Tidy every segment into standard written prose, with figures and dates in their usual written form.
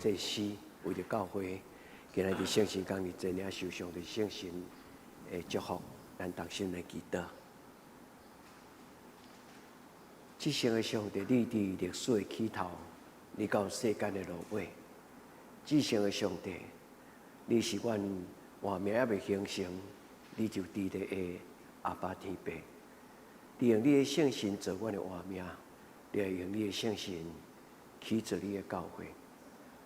祭司為著教會，今仔日聖神工日領受上帝聖神的祝福，咱同心來祈禱。至聖的上帝，你佇歷史的起頭，你到世間的落尾。至聖的上帝，你是阮活命猶未形成，你就佇咧的阿爸天父。你用你的聖神做阮的活命，你也用你的聖神去做你的教會。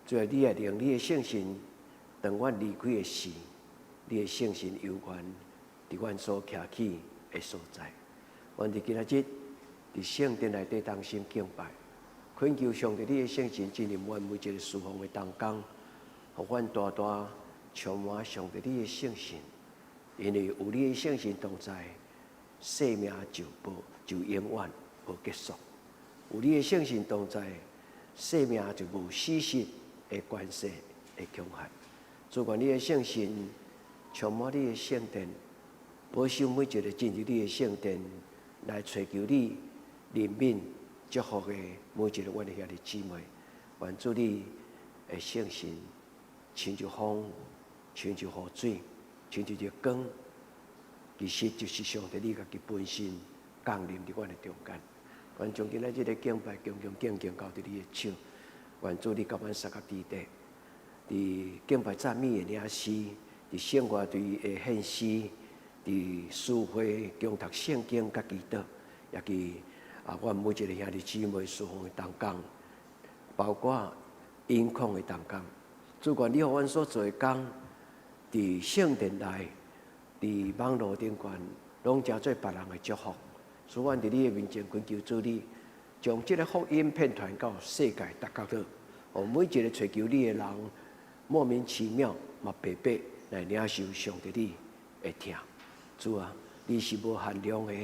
最後，你也用你的聖神，當阮離開的時，你的聖神猶原佇阮所徛起的所在。阮佇今仔日佇聖殿內底同心敬拜，懇求上帝你的聖神進入阮每一个事奉的同工，予阮大大充滿上帝你的聖神，因為有你的聖神同在，生命就無就永遠無結束。有你的聖神同在，生命就無死實的關係的恐嚇。主願你的聖神充滿你的聖殿，保守每一个進入你的聖殿來尋求你憐憫祝福的每一个阮的兄弟姊妹。願主你的聖神親像風，親像雨水，親像日光，其實就是上帝你家己本身降臨佇阮的中間。願將今仔日的敬拜恭恭敬敬交佇你的手。願主你共阮相佮佇咧，佇敬拜讚美的領詩，佇聖樂隊的獻詩，佇司會恭讀聖經佮祈禱，以及啊，阮每一个兄弟姊妹事奉的同工，包括音控的同工，主願你予阮所做的工，佇聖殿內，佇網路頂懸，攏成做別人的祝福。所以，阮佇你的面前懇求主你，將這个福音遍傳到世界各角落，予每一个揣求你的人，莫名其妙嘛白白來領受上帝你的疼。主啊，你是無限量的，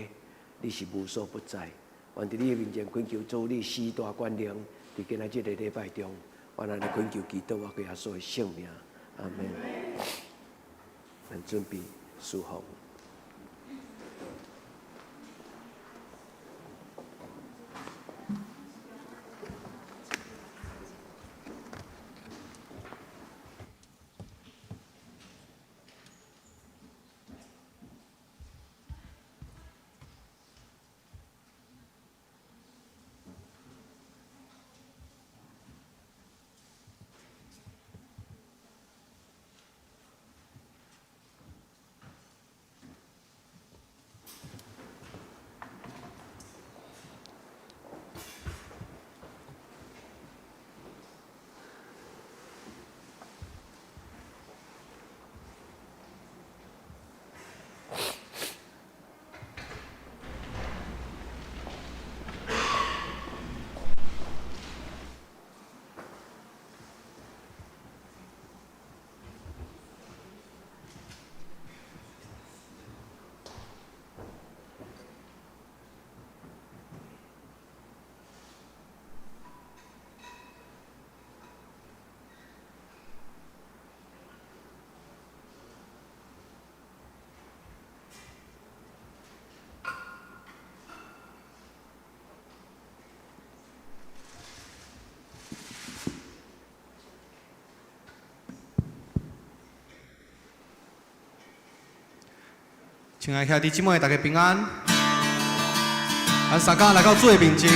你是無所不在。阮佇你的面前懇求主你施大權能，佇今仔這个禮拜中，阮按呢懇求祈禱，我耶穌的聖名，阿門。咱準備事奉。親愛兄弟姊妹，大家平安。咱三工來到主的面前，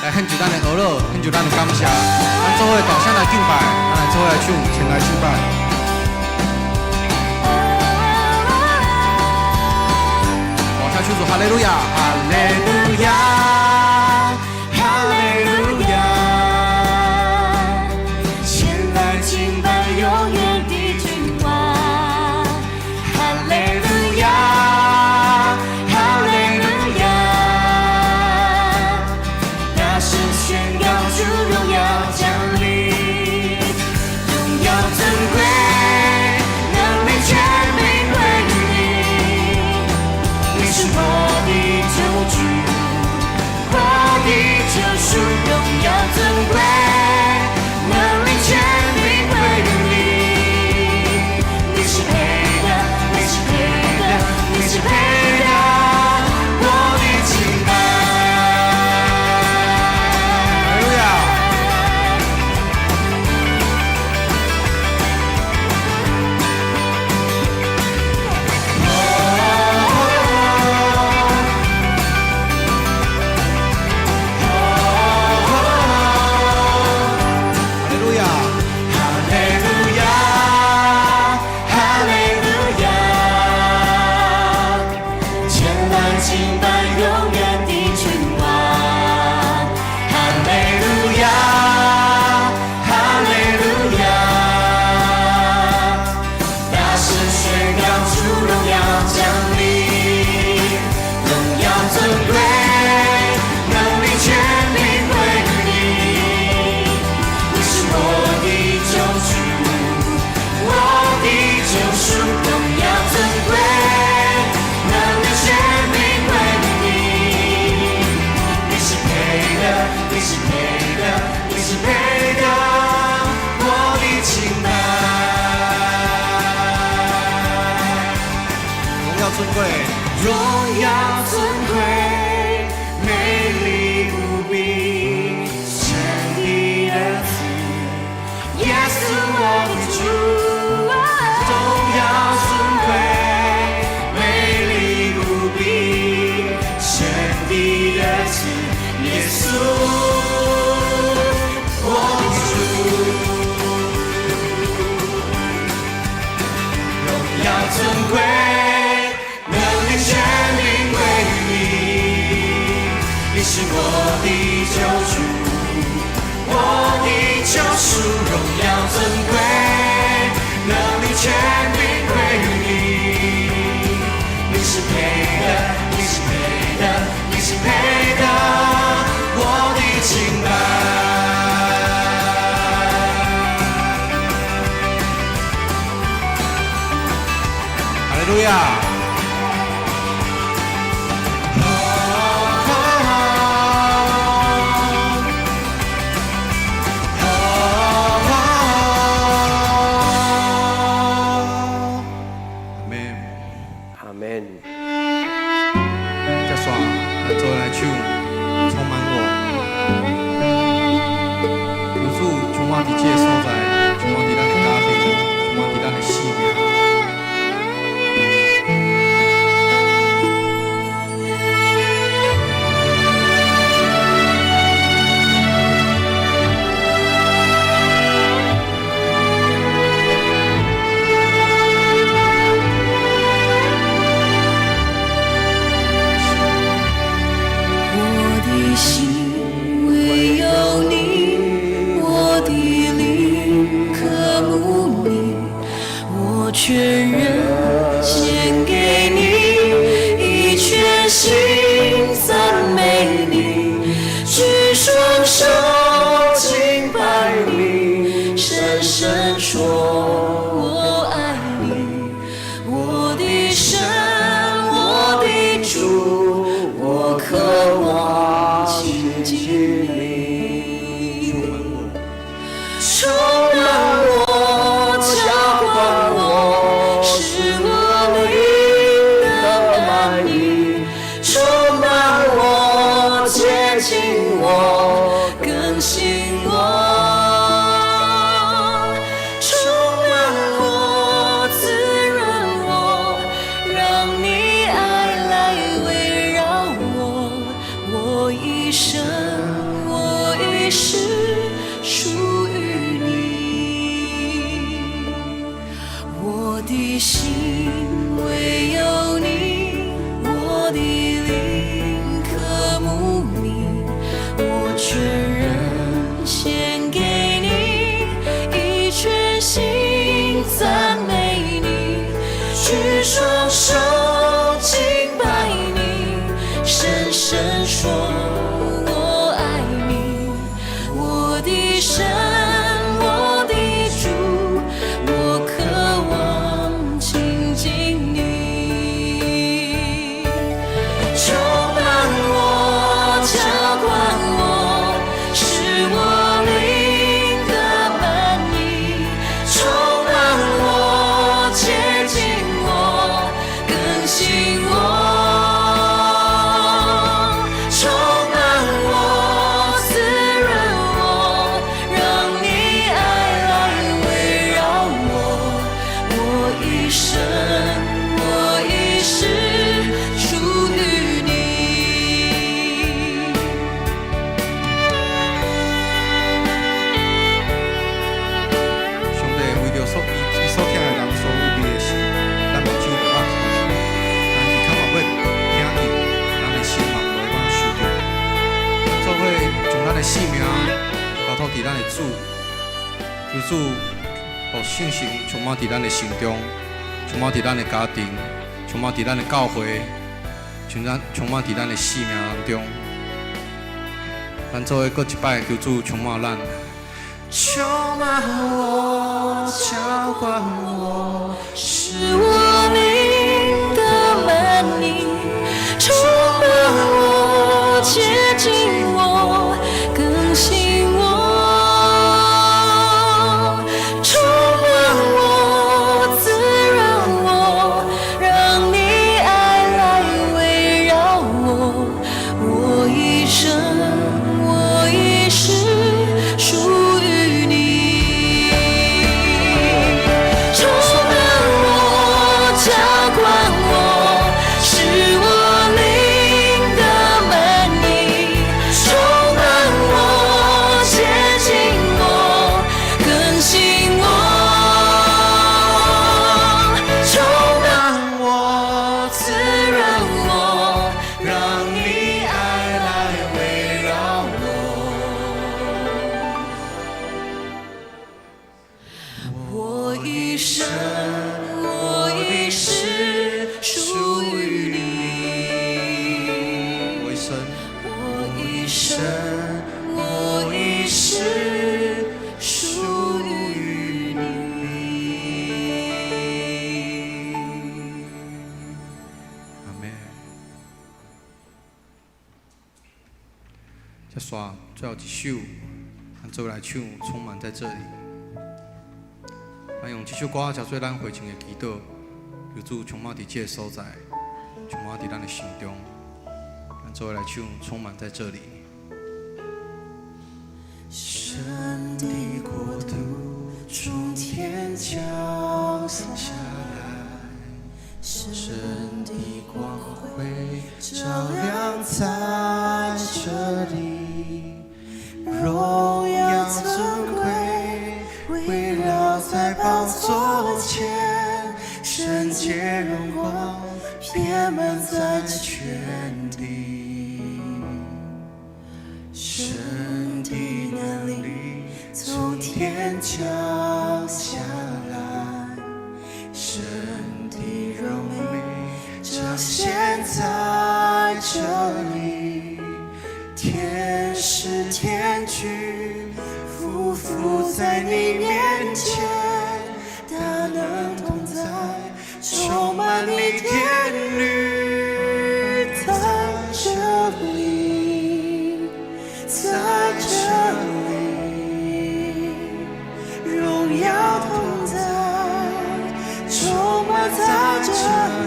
來獻上咱的呵咾，獻上咱的感謝。咱做伙大聲來敬拜，咱來做伙來唱，前來敬拜。大聲唱出哈利路亞，哈利路亞，哈利路亞。前來敬拜永遠的君王，哈利路亞，哈利路亞。大聲宣告主榮耀降臨，榮耀尊貴，能力權柄歸於你，你是我的救主，我的救贖，榮耀尊貴，能力權柄歸於你，你是配的，你是配的，你是配的，我的敬拜。我的救主，我的救赎，荣耀尊贵，能力权柄归于你。你是配的，你是配的，你是配的，我的敬拜。哈利路亚。阿门。阿门。接续，咱做来唱，充滿我。求主充滿佇這個所在，充滿佇咱的家庭，充滿佇咱的生命。我的心唯有你，我的靈渴慕你，我全人獻給你，以全心讚美你，舉雙手敬拜你，深深說我愛你，我的神，我的主，我渴望親近你。充滿我，充滿我，澆灌我，使我靈得滿溢。充滿我，潔淨我，更新我。充滿我，滋潤我，讓你愛來圍繞我。我一生，我一世屬於你。我的心唯有你，我的靈渴慕你，我全人獻給你，以全心讚美你，舉雙手敬拜你，深深說我愛你，我的神，我的主，我渴望親近你。充滿我，澆灌我，使我靈得滿溢。充滿我，潔淨我，更新我。充滿我，滋潤我，讓你愛來圍繞我。我一生，我一世屬於你。上帝為著所伊伊所疼的人所預備的事，咱目睭無法看見，但是較嘛欲聽見，咱的心嘛無會當受著。咱做伙將咱的性命交託佇咱的主，求主予聖神充滿佇咱的心中，充滿佇咱的家庭，充滿佇咱的教會，充滿佇咱的生命當中。咱做伙閣一擺，求主充滿咱。充滿我，澆灌我，使我靈得滿溢，充滿我，潔淨我，更新我。充滿我，滋潤我，讓你愛來圍繞我。我一生，我一世屬於你。充滿我，最後一首，咱做來唱《充滿在這裡》。咱用這首歌，成做咱會前的祈禱，求主充滿佇這个所在，充滿佇咱的心中。咱做來唱《充滿在這裡》。神的國度從天降下來，神的光輝照亮在這裡，榮耀尊貴圍繞在寶座前，聖潔榮光遍滿在全地。神的能力從天降下來，神的榮美彰顯在這裡，天使天軍俯伏在你面前，大能同在，充滿你殿宇，在這裡，在這裡，榮耀同在，充滿在這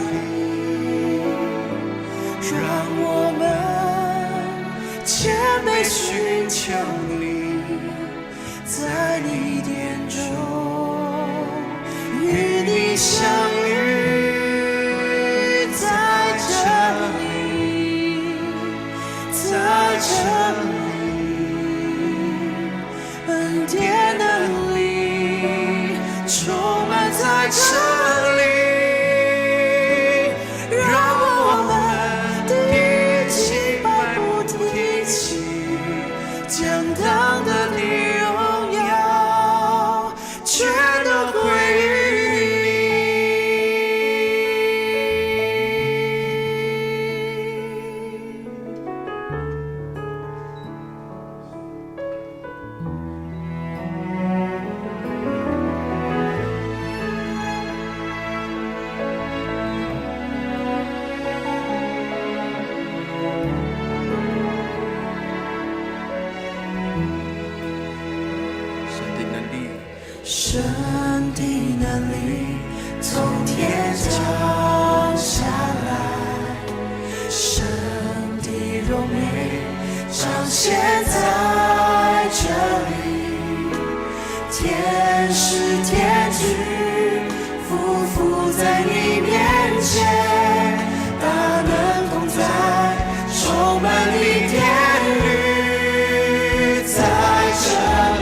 裡，讓我們謙卑尋求你，在你殿中與你相遇，在這裡，在這裡，恩典能力充滿在這裡，讓我們的敬拜不停息，將當得的榮耀全都歸於你。神的能力，神的能力從天降下來，神的榮美彰顯在這裡，天使天軍俯伏在你面前，大能同在，充滿你殿宇，在這裡。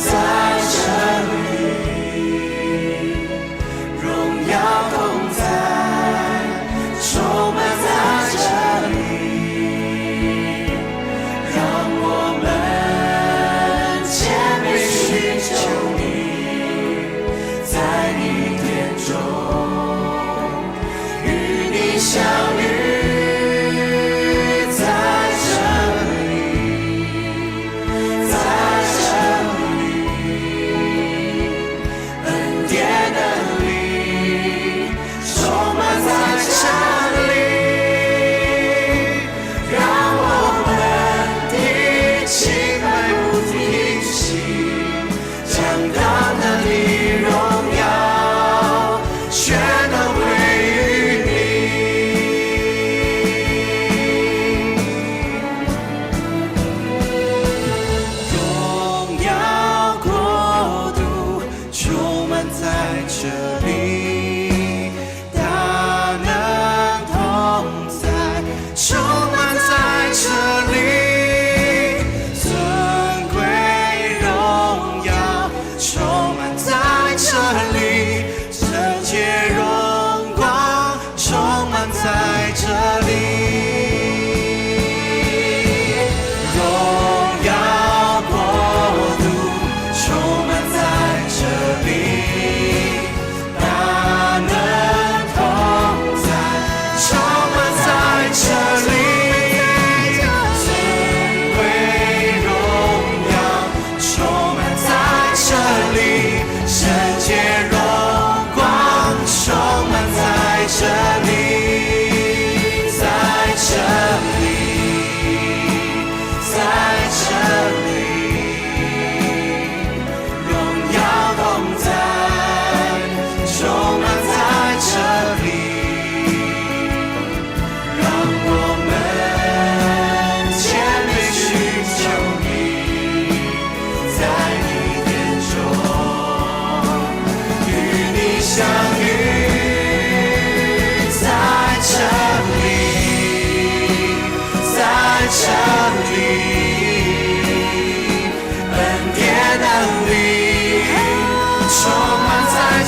在這裡，榮耀同在，充滿在這裡，讓我們謙卑尋求你，在你殿中與你相遇，在這裡。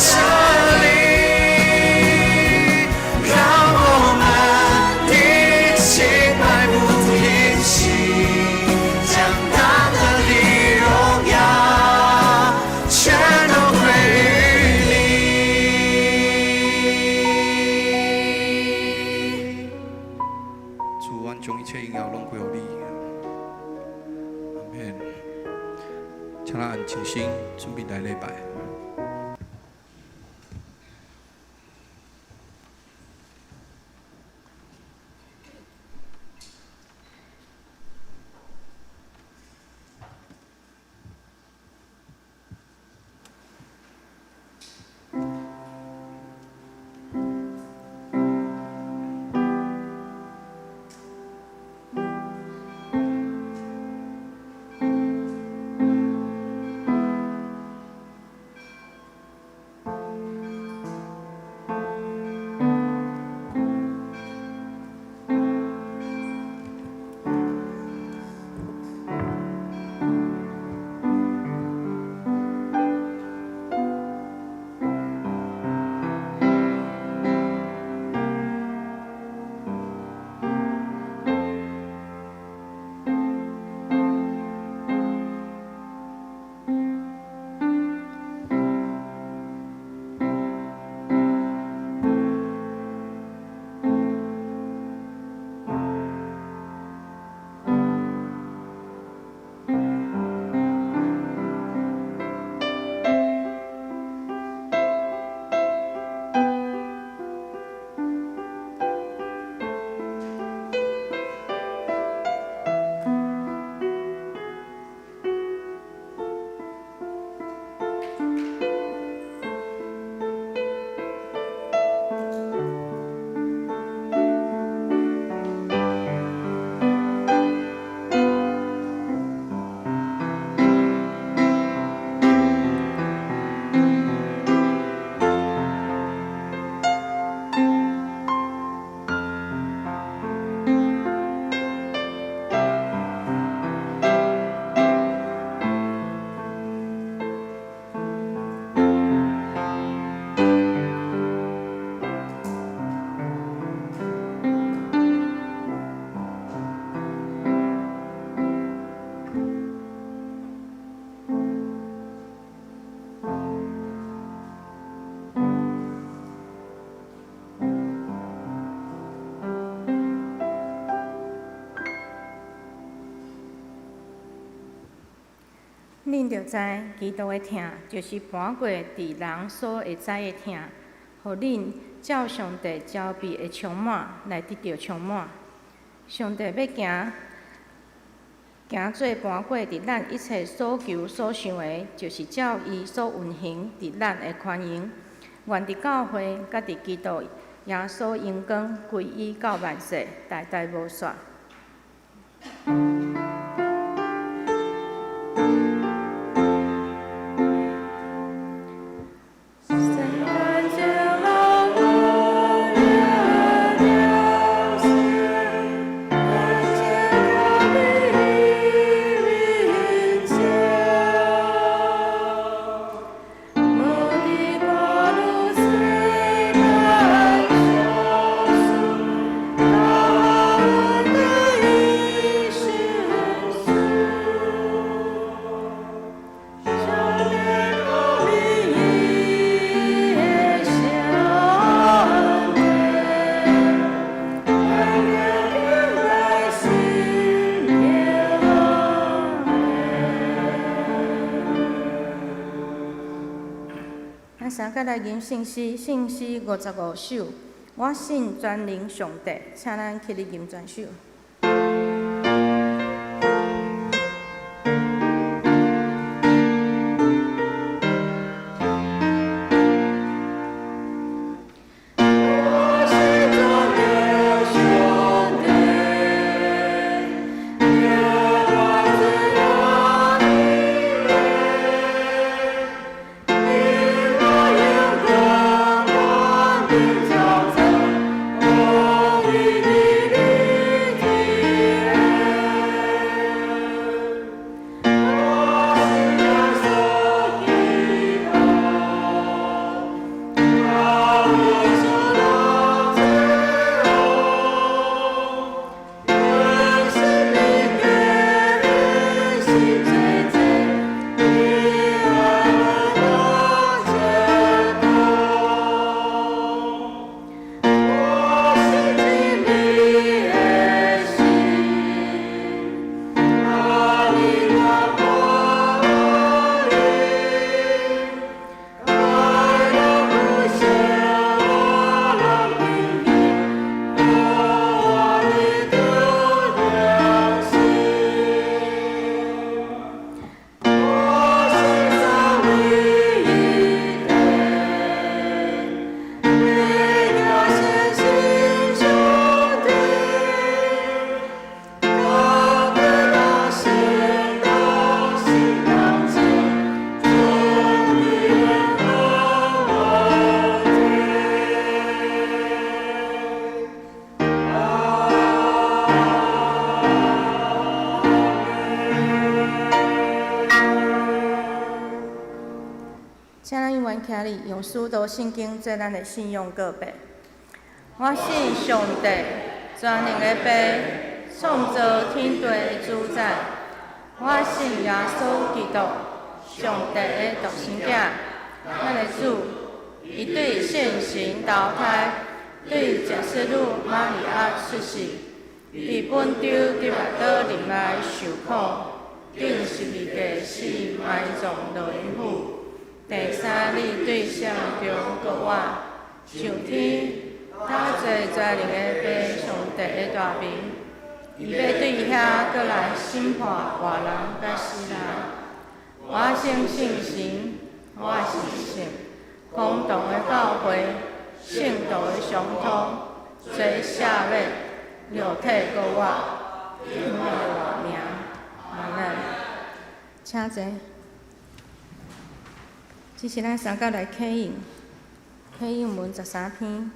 這裡，讓我們一起邁步前行，將大能的榮耀全都歸於你。主，阮將一切榮耀攏歸予你。阿們。請咱按靜心，準備來禮拜。恁著知，基督的疼就是瞞過佇人所會知的疼，予恁照上帝召備的充滿來得著充滿。上帝欲行行做瞞過佇咱一切所求所想的，就是照伊所運行佇咱的權能。願佇教會佮佇基督耶穌榮光歸於到萬世，代代無煞。聖誕節老五月六日，感謝我的名叫，無的掛路雖難相守，大恩的一世事，上帝光明的相對，但願明白心平安。咱三個來吟聖詩，聖詩55首。我信全能上帝，請咱起立吟全首。我信全能上帝，耶和華是我的你我勇敢，我的腳蹤，公義的日子。阮徛立，用使徒信经做咱的信仰告白。我信上帝，全能的父，创造天地的主宰。我信耶稣基督，上帝的独生子，咱的主。伊对圣神投胎，对食洗女玛利亚出世，伫本丢伫巴多林内受苦，钉十字架死，埋葬落阴府。第三日对死人中复活，上天，搭坐全能的父上帝的大名，伊欲对遐阁来审判活人佮死人。我相信神，我相信公同的教会，圣徒的相通，罪赦免，肉体复活，永远的活命。阿门。请坐。这是咱三角来启用，启用文13篇。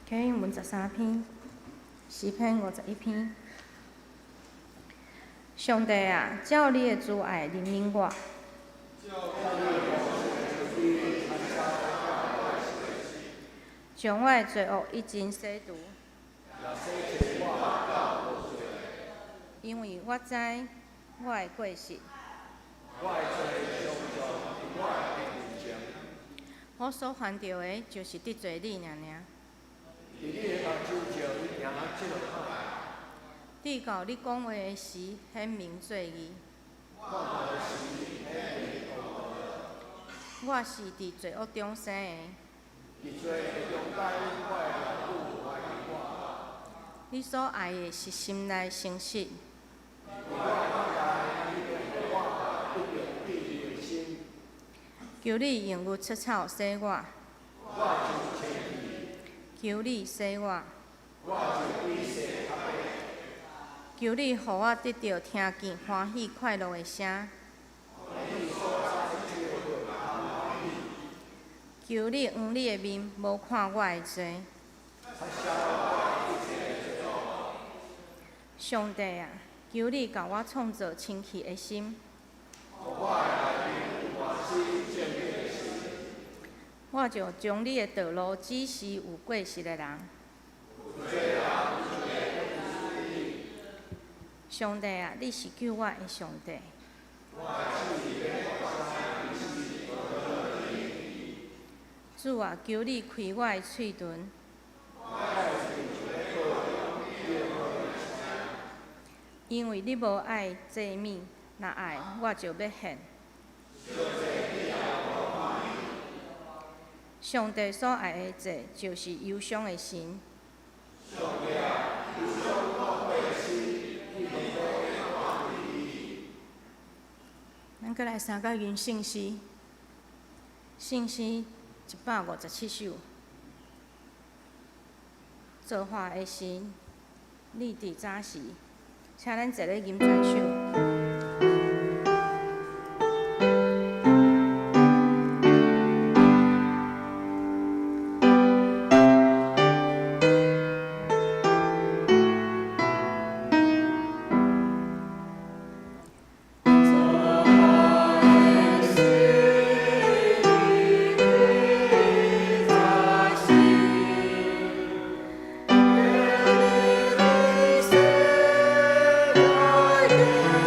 启用文13篇，诗篇51篇。上帝啊，照你的慈爱怜悯我。将我的罪恶一尽洗除。因为我知我的过失。我所犯著的，就是得罪你尔尔。直到你讲话的时，显明罪义。我是伫罪恶中生的。你所爱的是心内诚实。求你用御出草洗我。求你洗我。求你予我得著听见欢喜快乐的声。求你向你的面无看我的罪。上帝啊，求你共我创造清气的心。我就将你的道路指示有过失的人。上帝啊，你是救我的上帝。主啊，求你开我的喙唇。因为你无爱祭物，若爱我就欲献。上帝所爱的祭，就是忧伤的心。咱阁来三角吟圣诗，圣诗157首。造化的神，你伫早时，请咱坐咧吟全首。 Thank you.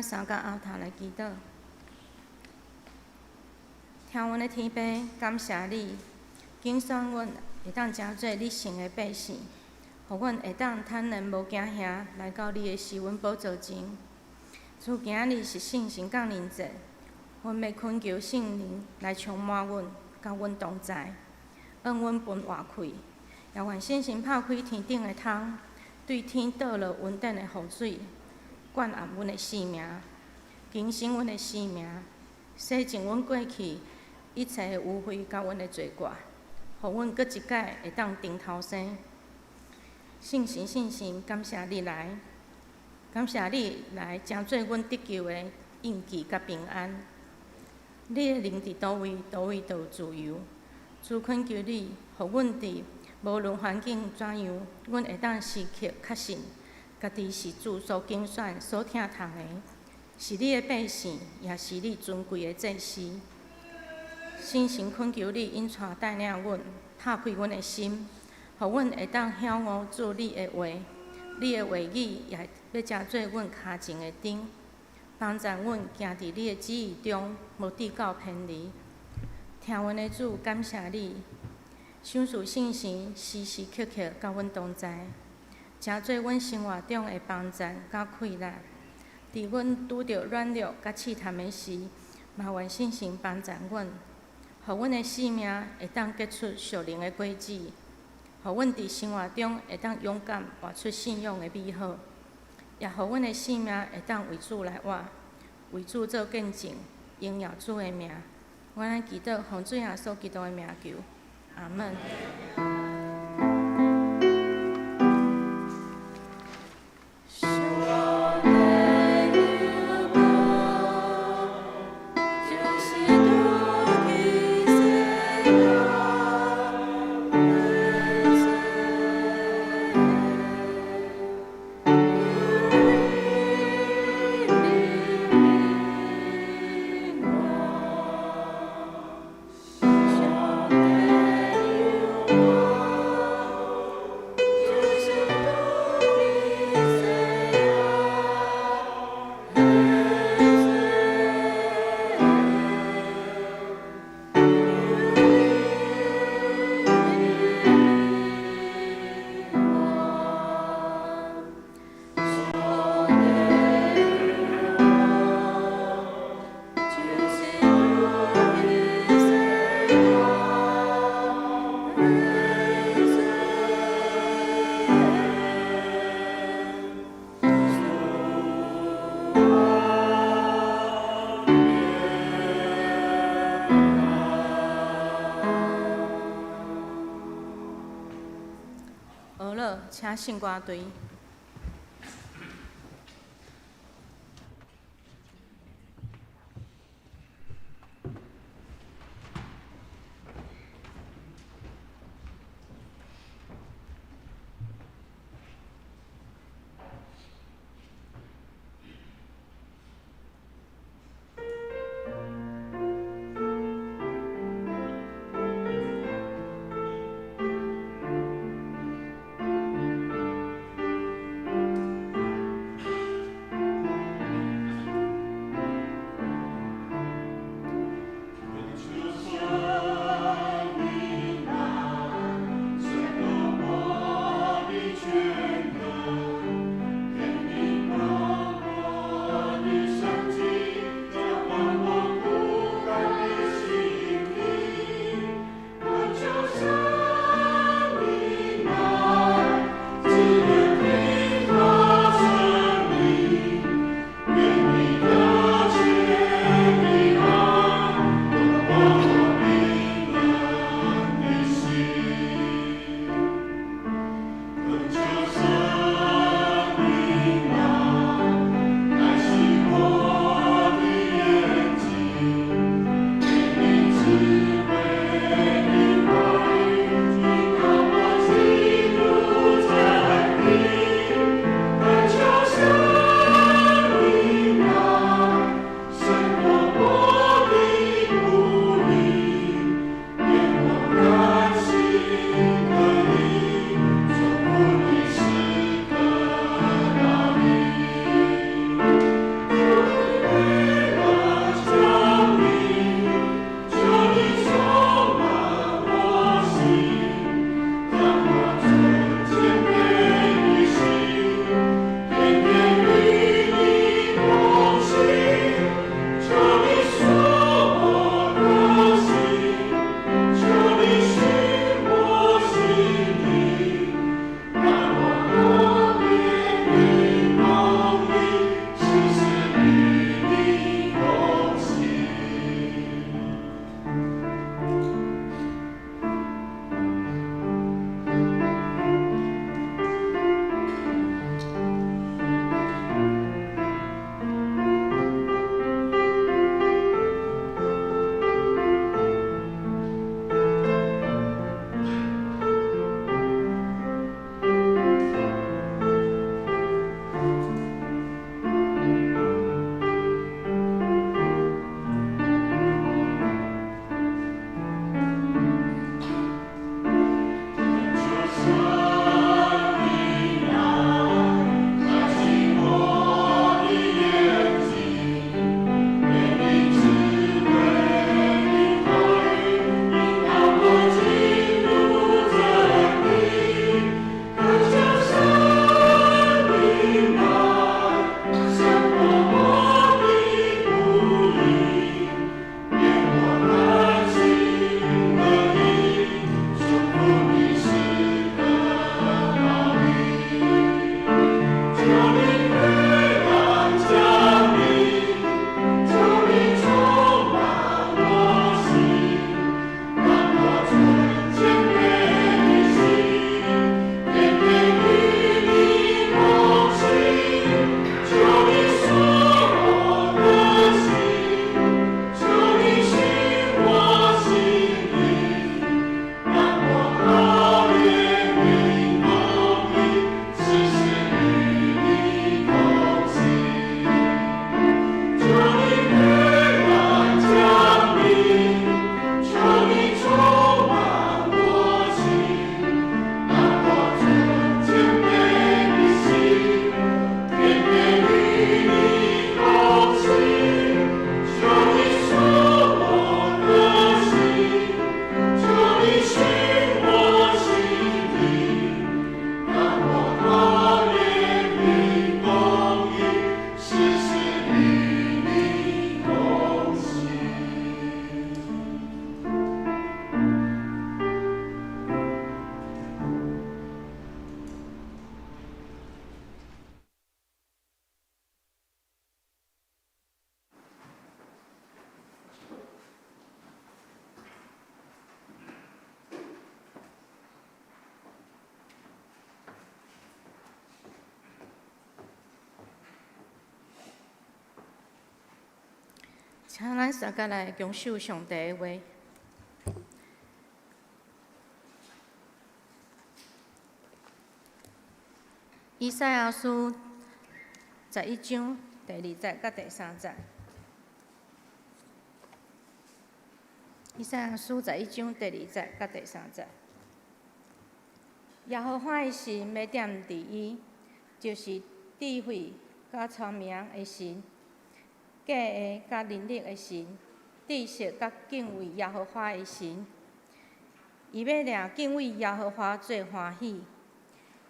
咱三角僫頭來祈禱。聽阮的天父，感謝你，揀選阮會當成做你聖的百姓，予阮會當坦然無驚嚇來到你的施恩寶座前。主，今仔日是聖神降臨節，阮欲懇求聖靈來充滿阮，佮阮同在，向阮分活氣，也願聖神拍開天頂的窗，對天倒落恩典的雨水，灌灌阮的生命，更新阮的生命，洗淨阮過去一切的污穢佮阮的罪過，予阮閣一擺會當重頭生。聖神，聖神，感謝你來，感謝你來成做阮得救的印記佮平安。你的靈佇佗位，佗位就有自由。主懇求你，予阮佇無論環境怎樣，阮會當時刻確信，家己是主所揀選、所疼痛的，是你的百姓，也是你尊貴的祭司。聖神懇求你，引帶帶領阮，拍開阮的心，予阮會當曉悟主你的話，你的話語也欲成做阮跤前的燈，幫助阮行佇你的旨意中，無致到偏離。聽阮的主，感謝你，賞賜聖神時時刻刻佮阮同在，成做阮生活中的幫贊佮氣力。佇阮拄著軟弱佮試探的時，嘛願聖神幫助阮，予阮的生命會當結出屬靈的果子，予阮佇生活中會當勇敢活出信仰的美好，也予阮的生命會當為主來活，為主做見證，榮耀主的名。阮來祈禱，奉主耶穌基督的名求，阿門。好了，請聖歌隊。請咱三個來共守上帝的話。以賽亞書11章第2節佮第3節。以賽亞書十一章第二節佮第三節。耶和華的神欲踮佇伊，就是智慧佮聰明的神，計的佮能力的神，知識佮敬畏耶和華的神。伊欲掠敬畏耶和華做歡喜。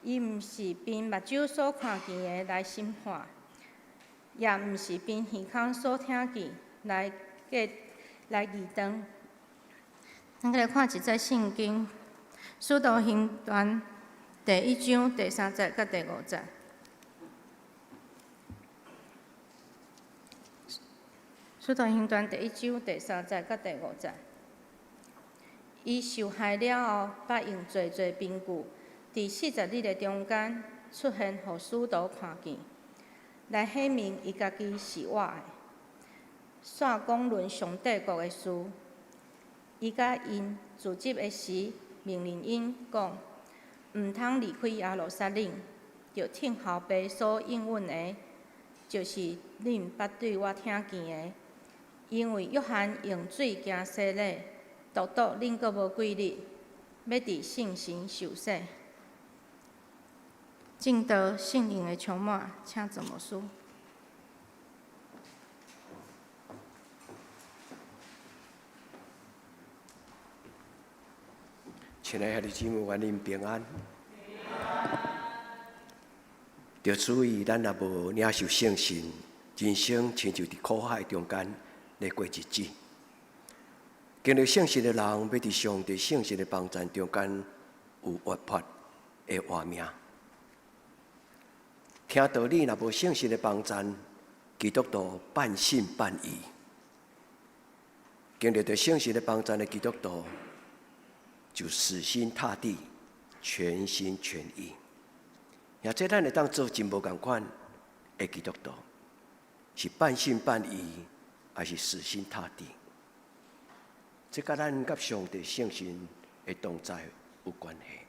伊毋是憑目睭所看見的來審判，也毋是憑耳孔所聽見來計來議斷。咱來看一節聖經，《使徒行傳》第1章第3節佮第5節。《使徒行傳》第1章第3節佮第5節。伊受害了後，捌用濟濟憑據，佇40日的中間出現，予使徒看見，來顯明伊家己是活的。煞講論上帝國的事，伊佮𪜶聚集的時，命令𪜶講，毋通離開耶路撒冷，著等候父所應允的，就是恁捌對我聽見的。因為約翰用水行洗禮，獨獨恁閣無幾日，欲佇聖神受洗。證道聖靈的充滿，請陳牧師。親愛的兄弟姊妹，願恁平安。著注意，咱若無領受聖神，人生親像佇苦海中間咧過日子。經歷聖神的人，欲佇上帝聖神的幫贊中間有活潑的活命。聽道理，若無聖神的幫贊，基督徒半信半疑。經歷著聖神的幫贊的基督徒，就死心塌地、全心全意。也這咱會當做真無仝款的基督徒，是半信半疑，抑是死心塌地？這佮咱佮上帝聖神的同在有關係。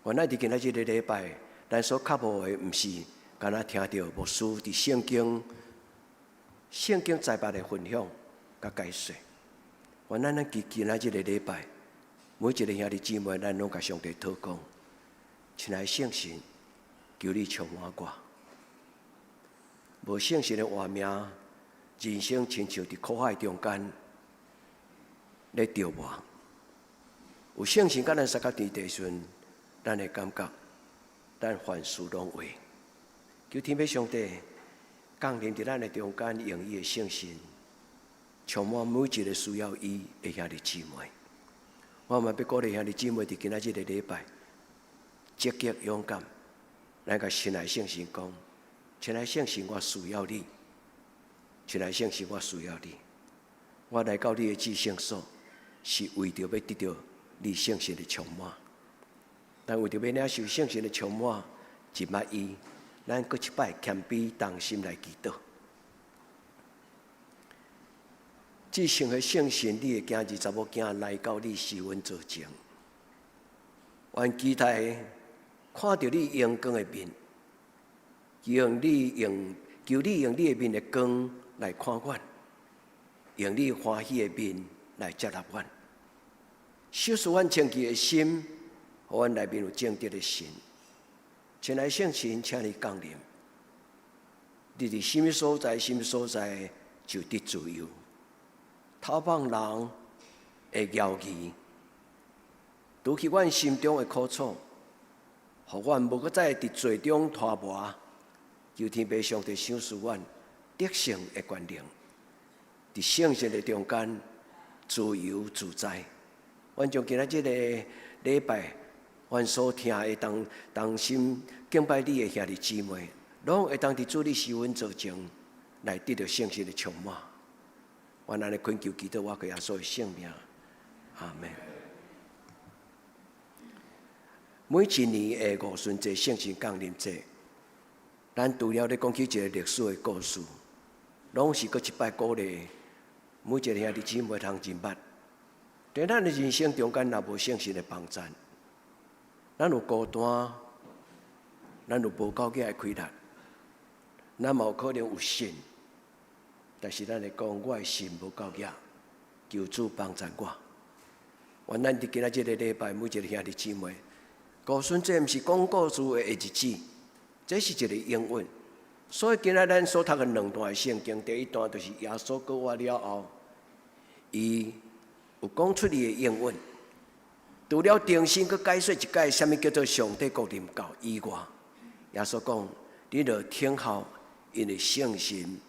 原來佇今仔這个禮拜，咱所渴慕的，毋是干焦聽著牧師佇聖經在白的分享佮解說。原來咱佇今仔這个禮拜，每一个兄弟姊妹，咱攏共上帝禱告，親愛聖神，求你充滿我。無聖神的活命，人生親像佇苦海中間咧著磨。有聖神佮咱相佮佇的時陣，咱會感覺咱凡事攏會。求天父上帝降臨佇咱的中間，用伊的聖神充滿每一個需要伊的兄弟姊妹。我嘛欲鼓勵兄弟姊妹佇今仔這个禮拜積極勇敢，來共親愛聖神講：親愛聖神，我需要你。親愛聖神，我需要你。我來到你的至聖所，是為著欲得著你聖神的充滿。但為著欲領受聖神的充滿，這擺伊，咱閣一擺謙卑同心來祈禱。至聖的聖神，你的囝兒查某囝來到你施恩座前，願期待看著你榮光的面，求你用你的面的光來看阮，用你歡喜的面來接納阮，收拾阮清潔的心，予阮內面有正直的心。親愛聖神，請你降臨。你佇啥物所在，啥物所在就得自由。偷放人的謠言，除去阮心中的苦楚，予阮無閣再佇罪中拖磨。求天父上帝賞賜阮得勝的權能，佇聖神的中間自由自在。阮將今仔這个禮拜，阮所聽的同同心敬拜你的兄弟姊妹，攏會當佇主你施恩座前來得著聖神的充滿。阮按呢懇求祈禱，我耶穌的聖名，阿門。每一年的五旬節聖神降臨節，咱除了咧講起一个歷史的故事，攏是閣一擺鼓勵每一個兄弟姊妹通認捌，佇咱的人生中間，若無聖神的幫贊，咱有孤單，咱有無夠額的氣力，咱嘛有可能有信，但是咱會講，我的信無夠額，求主幫贊我。願咱佇今仔這个禮拜，每一個兄弟姊妹，告訴這毋是講故事的日子，這是一個應允。所以今仔咱所讀的兩段聖經，第一段就是耶穌復活了後，伊有講出伊的應允。除了重新閣解說一擺，啥物叫做上帝國臨到以外，耶穌講：你著等候，因為聖神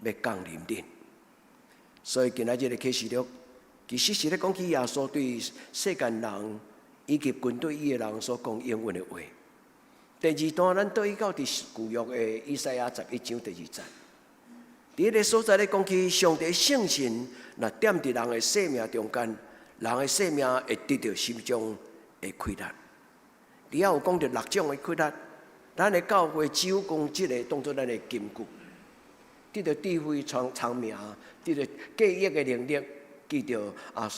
欲降臨恁。所以今仔這个啟示錄，其實是咧講起耶穌對世間人以及軍隊伊的人所講應允的話。第二段，咱倒去到佇舊約的以賽亞11章第2節，佇彼个所在咧講起上帝聖神，若踮佇人的生命中間，人的生命會得著啥物種的氣力。佇遐有講著六種的氣力，咱的教會只有講這个當做咱的根據，得著智慧、聰明，得著記憶的能力，記著啊，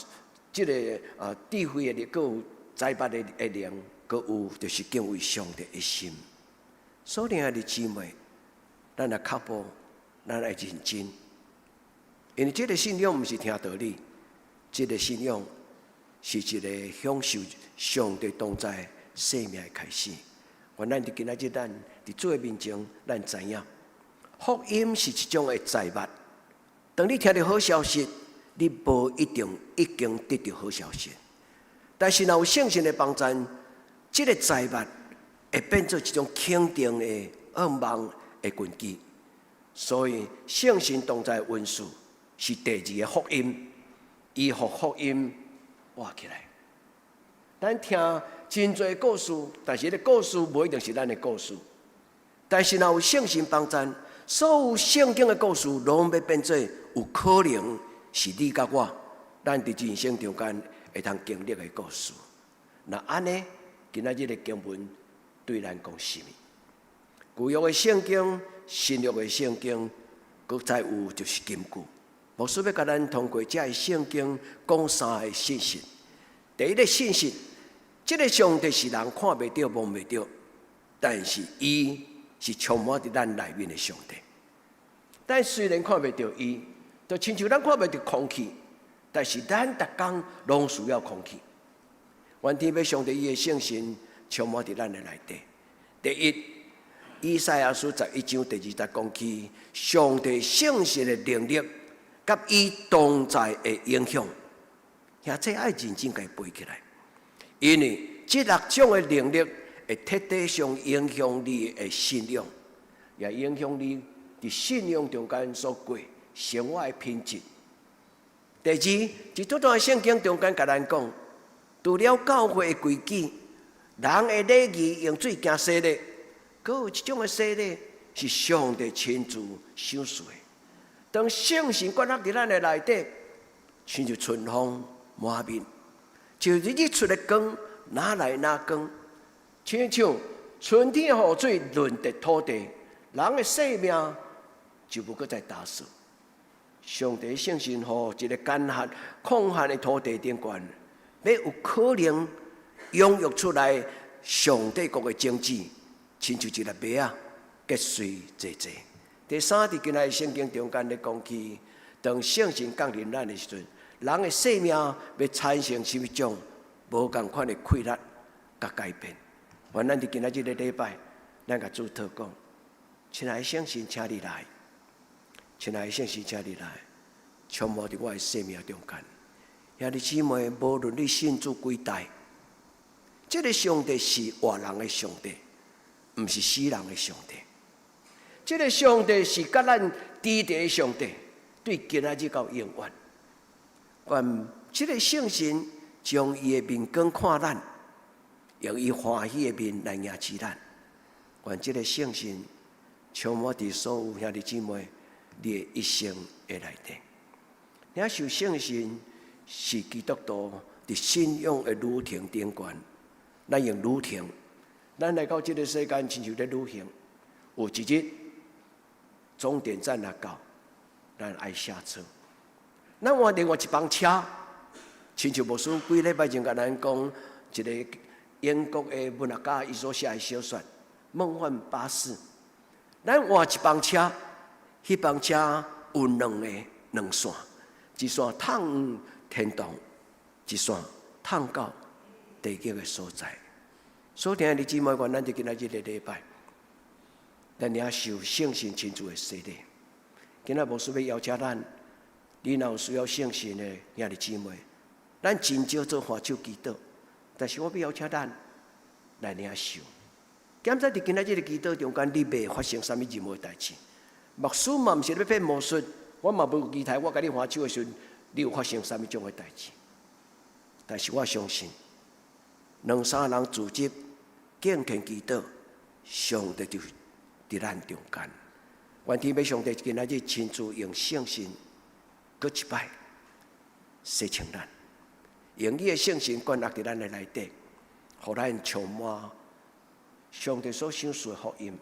這个啊智慧的，閣有知捌的靈，閣有就是敬畏上帝的心。所以兄弟姊妹，咱來腳步，咱愛認真，因為這个信仰毋是聽道理，這个信仰是一个享受上帝同在生命的開始。願咱佇今仔日咱佇主的面前，咱知影福音是一種的載物。當你聽著好消息，你無一定已經得著好消息，但是若有聖神的幫贊，這个載物會變做一種肯定的願望的根基。所以聖神同在恩賜是第二个福音，伊予福音活起來。咱聽真濟故事，但是彼个故事無一定是咱的故事。但是若有聖神幫贊，所有聖經的故事攏欲變做有可能是你佮我，咱佇人生中間會通經歷的故事。若按呢，今仔日的經文對咱講啥物？舊約的聖經、新約的聖經，閣再有就是金句。牧師欲共咱通過這个聖經講三个信息。第一个信息，這个上帝是人看袂著、摸袂著，但是伊是充滿佇咱內面的上帝。但雖然看袂著伊，就親像咱看袂著空氣，但是咱逐工攏需要空氣。願天父上帝伊的聖神充滿佇咱的內底。第一，以賽亞書11章第2節講起上帝聖神的能力，佮伊同在的影響，兄這愛認真共伊背起來，因為這六種的能力會徹底上影響你的信仰，也影響你佇信仰中間所過生活的品質。第二，佇這段聖經中間共咱講，除了教會的規矩，人的禮儀用水行洗禮，閣有一種的洗禮是上帝親自賞賜的。當聖神降落佇咱的內底，親像春風滿面，就日出的光，哪來哪光，親像春天的雨水潤澤土地，人的生命就無閣再焦燥。上帝聖神予一个乾旱、曠旱的土地頂懸，欲有可能養育出來上帝國的種子，親像一粒麥仔，結穗濟濟。第三，佇今仔聖經中間咧講起，當聖神降臨咱的時陣，人的生命欲產生啥物種無仝款的氣力佮改變。願咱佇今仔這个禮拜，咱共主禱告，親愛的聖神，請你來，親愛的聖神，請你來，充滿佇我的生命中間。兄弟姊妹，無論你信主幾代，這个上帝是活人的上帝，毋是死人的上帝。這个上帝是佮咱佇佇的上帝，對今仔日到永遠。願這个聖神將伊的面光看咱，用伊歡喜的面來迎接咱。願這个聖神充滿佇所有兄弟姊妹你的一生的內底。領受聖神是基督徒佇信仰的旅程頂懸，咱用旅程，咱來到這个世間，親像咧旅行，有一日終點站若到，咱愛下車。咱換另外一班車，親像牧師幾禮拜前共咱講一個英國的文學家伊所寫的小說《夢幻巴士》。咱換一班車，彼班車有兩个兩線，一線通天堂，一線通到地獄的所在。所以，兄弟姊妹，願咱佇今仔日的禮拜，咱領受聖神親自的洗禮。今仔牧師欲邀請咱，你若有需要聖神的兄弟姊妹，咱真少做揮手祈禱，但是我欲邀請咱來領受。敢知佇今仔日的祈禱中間，你袂發生啥物任何代誌。牧師嘛毋是咧變魔術，我嘛無期待我共你揮手的時陣，你有發生啥物種的代誌。但是我相信，兩三人聚集敬虔祈禱，上帝就佇咱中間。願天父上帝今仔日親自用聖神，閣一擺洗清咱，用伊的聖神灌入佇咱的內底，予咱充滿上帝所賞賜的福音。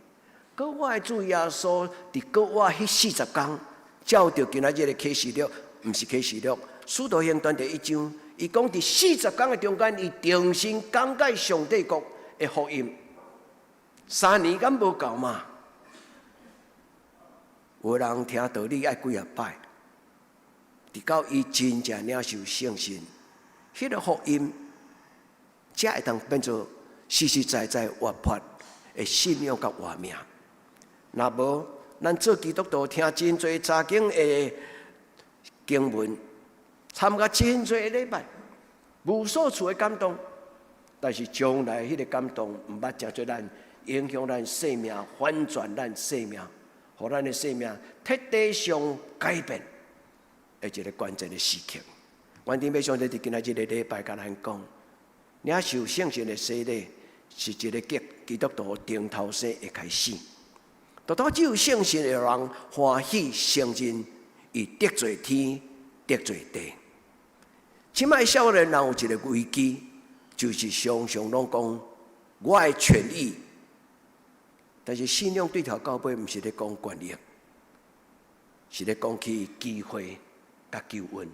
閣我的主耶穌佇閣活彼四十工，照著今仔日的啟示錄，毋是啟示錄，使徒行傳第一章，伊講佇四十工的中間，伊重新講解上帝國的福音。3年敢無夠嗎？有人聽道理愛幾仔擺，直到伊真正領受聖神，彼個福音，才會當變做實實在在活潑的信仰佮活命。若無，咱做基督徒聽真濟查經的經文，參加真濟禮拜，無數次的感動，但是將來彼個感動毋捌成做咱影響咱生命、翻轉咱生命，予咱的生命徹底上改變的一個關鍵的時刻。願天父上帝佇今仔日這個禮拜共咱講，領受聖神的洗禮是一個基督徒重頭生的開始。獨獨只有聖神的人歡喜承認，伊得罪天、得罪地。這擺少年人有一個危機，就是常常攏講我的權益。但是信仰對頭到尾，毋是咧講權益，是咧講起機會佮救恩。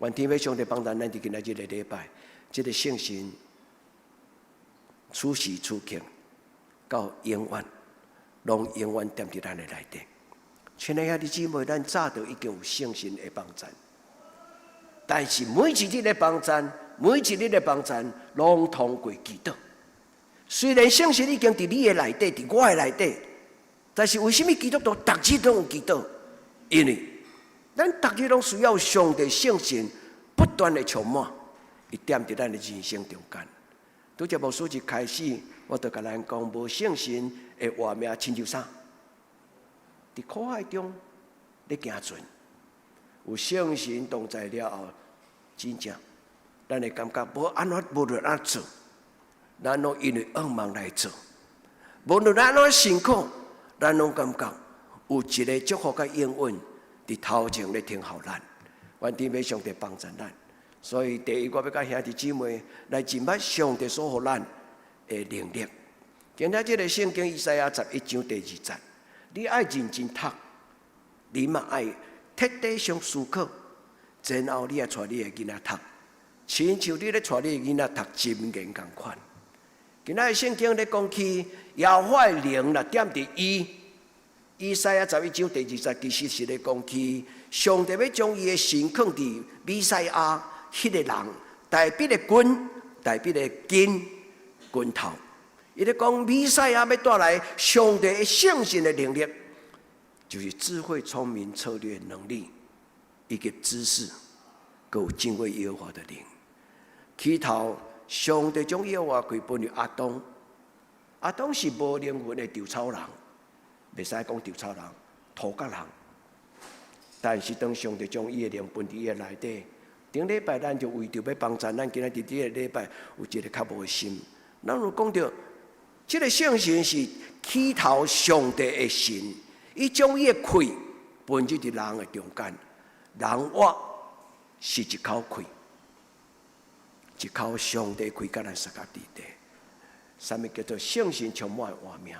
願天父上帝幫助咱佇今仔日這個禮拜，這個聖神此時此刻到永遠，攏永遠踮佇咱的內底。親愛的兄弟姊妹，咱早就已經有聖神的幫贊，但是每一日的幫贊，每一日的幫贊，攏通過祈禱。雖然聖神已經佇你的內底，佇我的內底，但是為啥物基督徒逐日攏有祈禱？因為咱逐日攏需要上帝聖神不斷的充滿，伊踮佇咱的人生中間。拄則牧師一開始，我就共咱講，無聖神的活命親像啥？佇苦海中咧行船，有聖神同在了後，真正咱會感覺無按怎無論按怎做，咱攏因為向望來做。無論按怎辛苦，咱攏感覺有一個祝福佮應允佇頭前咧等候咱。願天父上帝幫助咱。所以第一，我欲共兄弟姊妹來認捌上帝所予咱的能力。今仔這个聖經以賽亞十一章第二節，你愛認真讀，你嘛愛徹底上思考，然後你愛帶你的囡仔讀，親像你咧帶你的囡仔讀箴言仝款。今仔的聖經咧講起耶和華的靈若踮佇伊，以賽亞十一章第二節其實是咧講起上帝欲將伊的神囥佇彌賽亞彼个人，大衛的根，大衛的根根頭。伊咧講彌賽亞欲帶來上帝的聖神的能力，就是智慧、聰明、策略能力以及知識，閣有敬畏耶和華的靈。起頭，上帝將耶和華氣分予亞當，亞當是無靈魂的稻草人，袂使講稻草人，塗角人。但是當上帝將伊的靈分佇伊的內底，頂禮拜咱就為著欲幫贊咱今仔佇這个禮拜有一个較無的心，咱有講著，這个聖神是起頭上帝的神，伊將伊的氣分入佇人的中間，人活是一口氣，一口上帝氣共咱相佮佇底。啥物叫做聖神充滿的活命？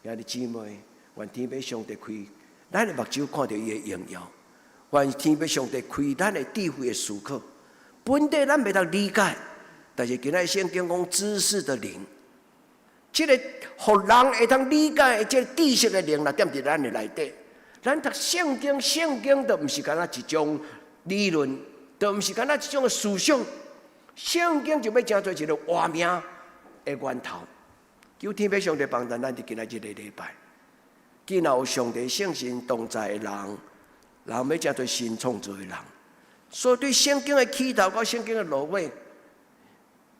兄弟姊妹，願天父上帝開咱的目睭，看著伊的榮耀。願天父上帝開咱的智慧的思考。本底咱袂當理解，但是今仔聖經講知識的靈，這個予人會當理解的這個知識的靈，若踮佇咱的內底，咱讀聖經，聖經都毋是干焦一種理論，都毋是干焦一種的思想，聖經就欲成做一個活命的源頭。求天父上帝幫助咱佇今仔這個禮拜，既然有上帝聖神同在的人，人欲成做新創造的人。所以對聖經的起頭佮聖經的落尾，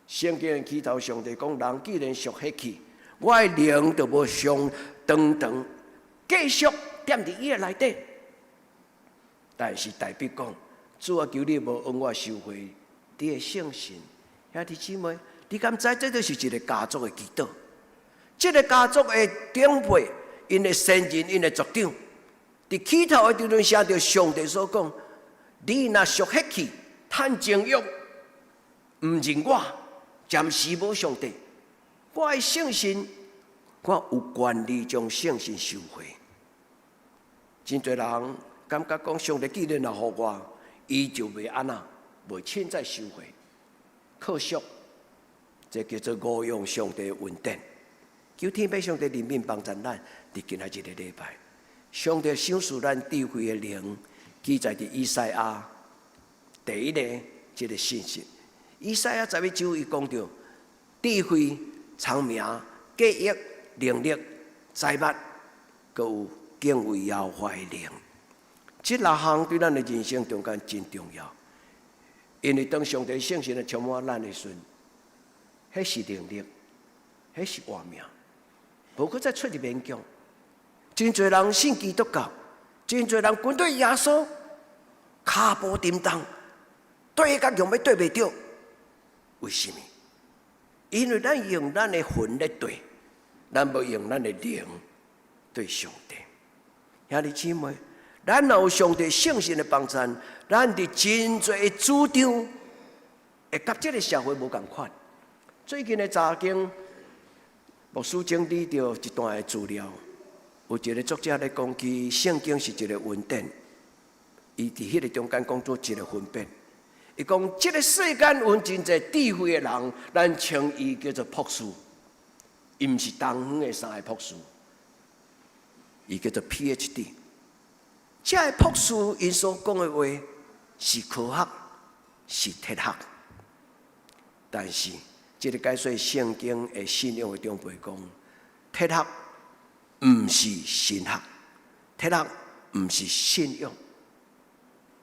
聖經的起頭，上帝講：人既然屬血氣，我的靈就無常長長繼續踮佇伊的內底。但是大衛講：主啊，求你無向我收回你的聖神。兄弟姊妹，你敢知這就是一個家族的祈禱？這個家族的長輩，𪜶的先人，𪜶的族長，佇起頭的時陣寫著上帝所講：你若屬血氣、趁情慾，毋認我，暫時無上帝，我的聖神，我有權利將聖神收回。真濟人感覺講，上帝既然若予我，伊就袂按怎，袂凊彩收回。可惜，這叫做誤用上帝的恩典。求天父上帝憐憫幫助咱，佇今仔這個禮拜，上帝賞賜咱智慧的靈，記載佇以賽亞第一個這個信息。以賽亞11章伊講著智慧、聰明、計憶、能力、才捌，閣有敬畏耶和華的靈。這六項對咱的人生中間真重要，因為當上帝聖神來充滿咱的時陣，彼是能力，彼是活命，無閣再出入勉強。真濟人信基督教，真濟人跟隨耶穌，跤步沉重，對甲強欲對袂著。為什麼？因為咱用咱的魂咧對，咱無用咱的靈對上帝。兄弟姊妹，咱若有上帝聖神的幫助，咱佇真濟的主張，會佮這個社會無仝款。最近的查經牧師整理著一段的資料，有一個作者咧講起聖經是一個恩典，伊佇彼個中間講做一個分別。伊講這個世間有真濟智慧的人，咱稱伊叫做博士，伊毋是東方的三個博士，伊叫做 PhD。這个博士𪜶所講的話是科學，是哲學，但是這個解說聖經的信仰的長輩講，哲學毋是神學，哲學毋是信仰。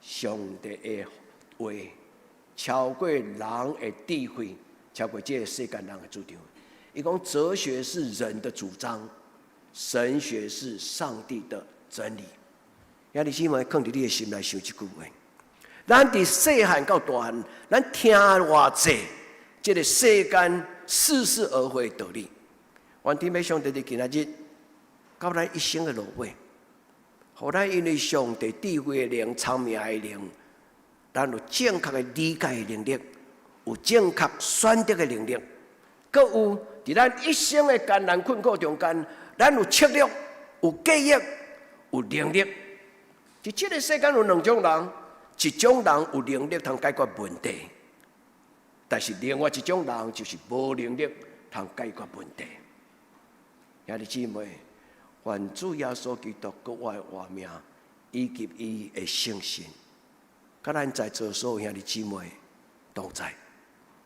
上帝的話超過人的智慧，超過這個世間人的主張。伊講哲學是人的主張，神學是上帝的真理。兄弟姊妹，放佇你的心內想這句話。咱佇細漢到大漢，咱聽偌濟這個世間似是而非的道理。願天父上帝佇今仔日，到咱一生的落尾，予咱因為上帝智慧的靈、聰明的靈，咱有正確的理解的能力，有正確選擇的能力，閣有佇咱一生的艱難困苦中間，咱有策略、有計劃、有能力。佇這個世間有兩種人，一種人有能力通解決問題，但是另外一種人就是無能力通解決問題。兄弟姊妹，願主耶穌基督閣我的活命，以及伊的聖神，佮咱在座所有兄弟姊妹同在，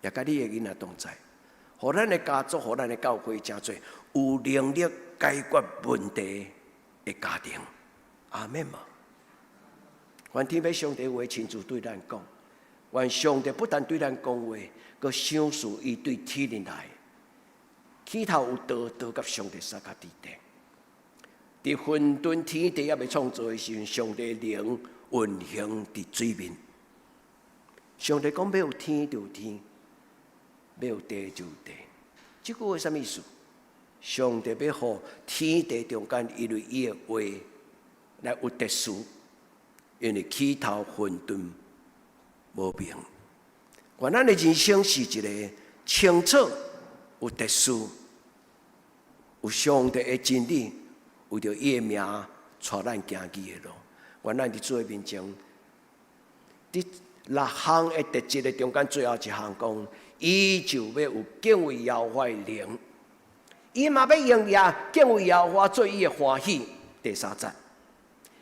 也佮你的囡仔同在，予咱的家族，予咱的教會，成做有能力解決問題的家庭。阿們無？願天父上帝話親自對咱講，願上帝不但對咱講話，閣賞賜伊對天靈來。起頭有道，道佮上帝相佮佇底。佇混沌天地猶未創造的時陣，上帝靈運行佇水面。上帝講欲有天就有天，欲有地就有地。這句話啥物意思？上帝欲予天地中間因為伊的話來有秩序，因為起頭混沌無明。願咱的人生是一個清楚、有秩序、有上帝的真理，為著伊的名，帶咱行義的路。願咱佇主的面前。佇六項的特質的中間最後一項講，伊就欲有敬畏耶和華的靈，伊嘛欲用耶敬畏耶和華做伊的歡喜。第三節，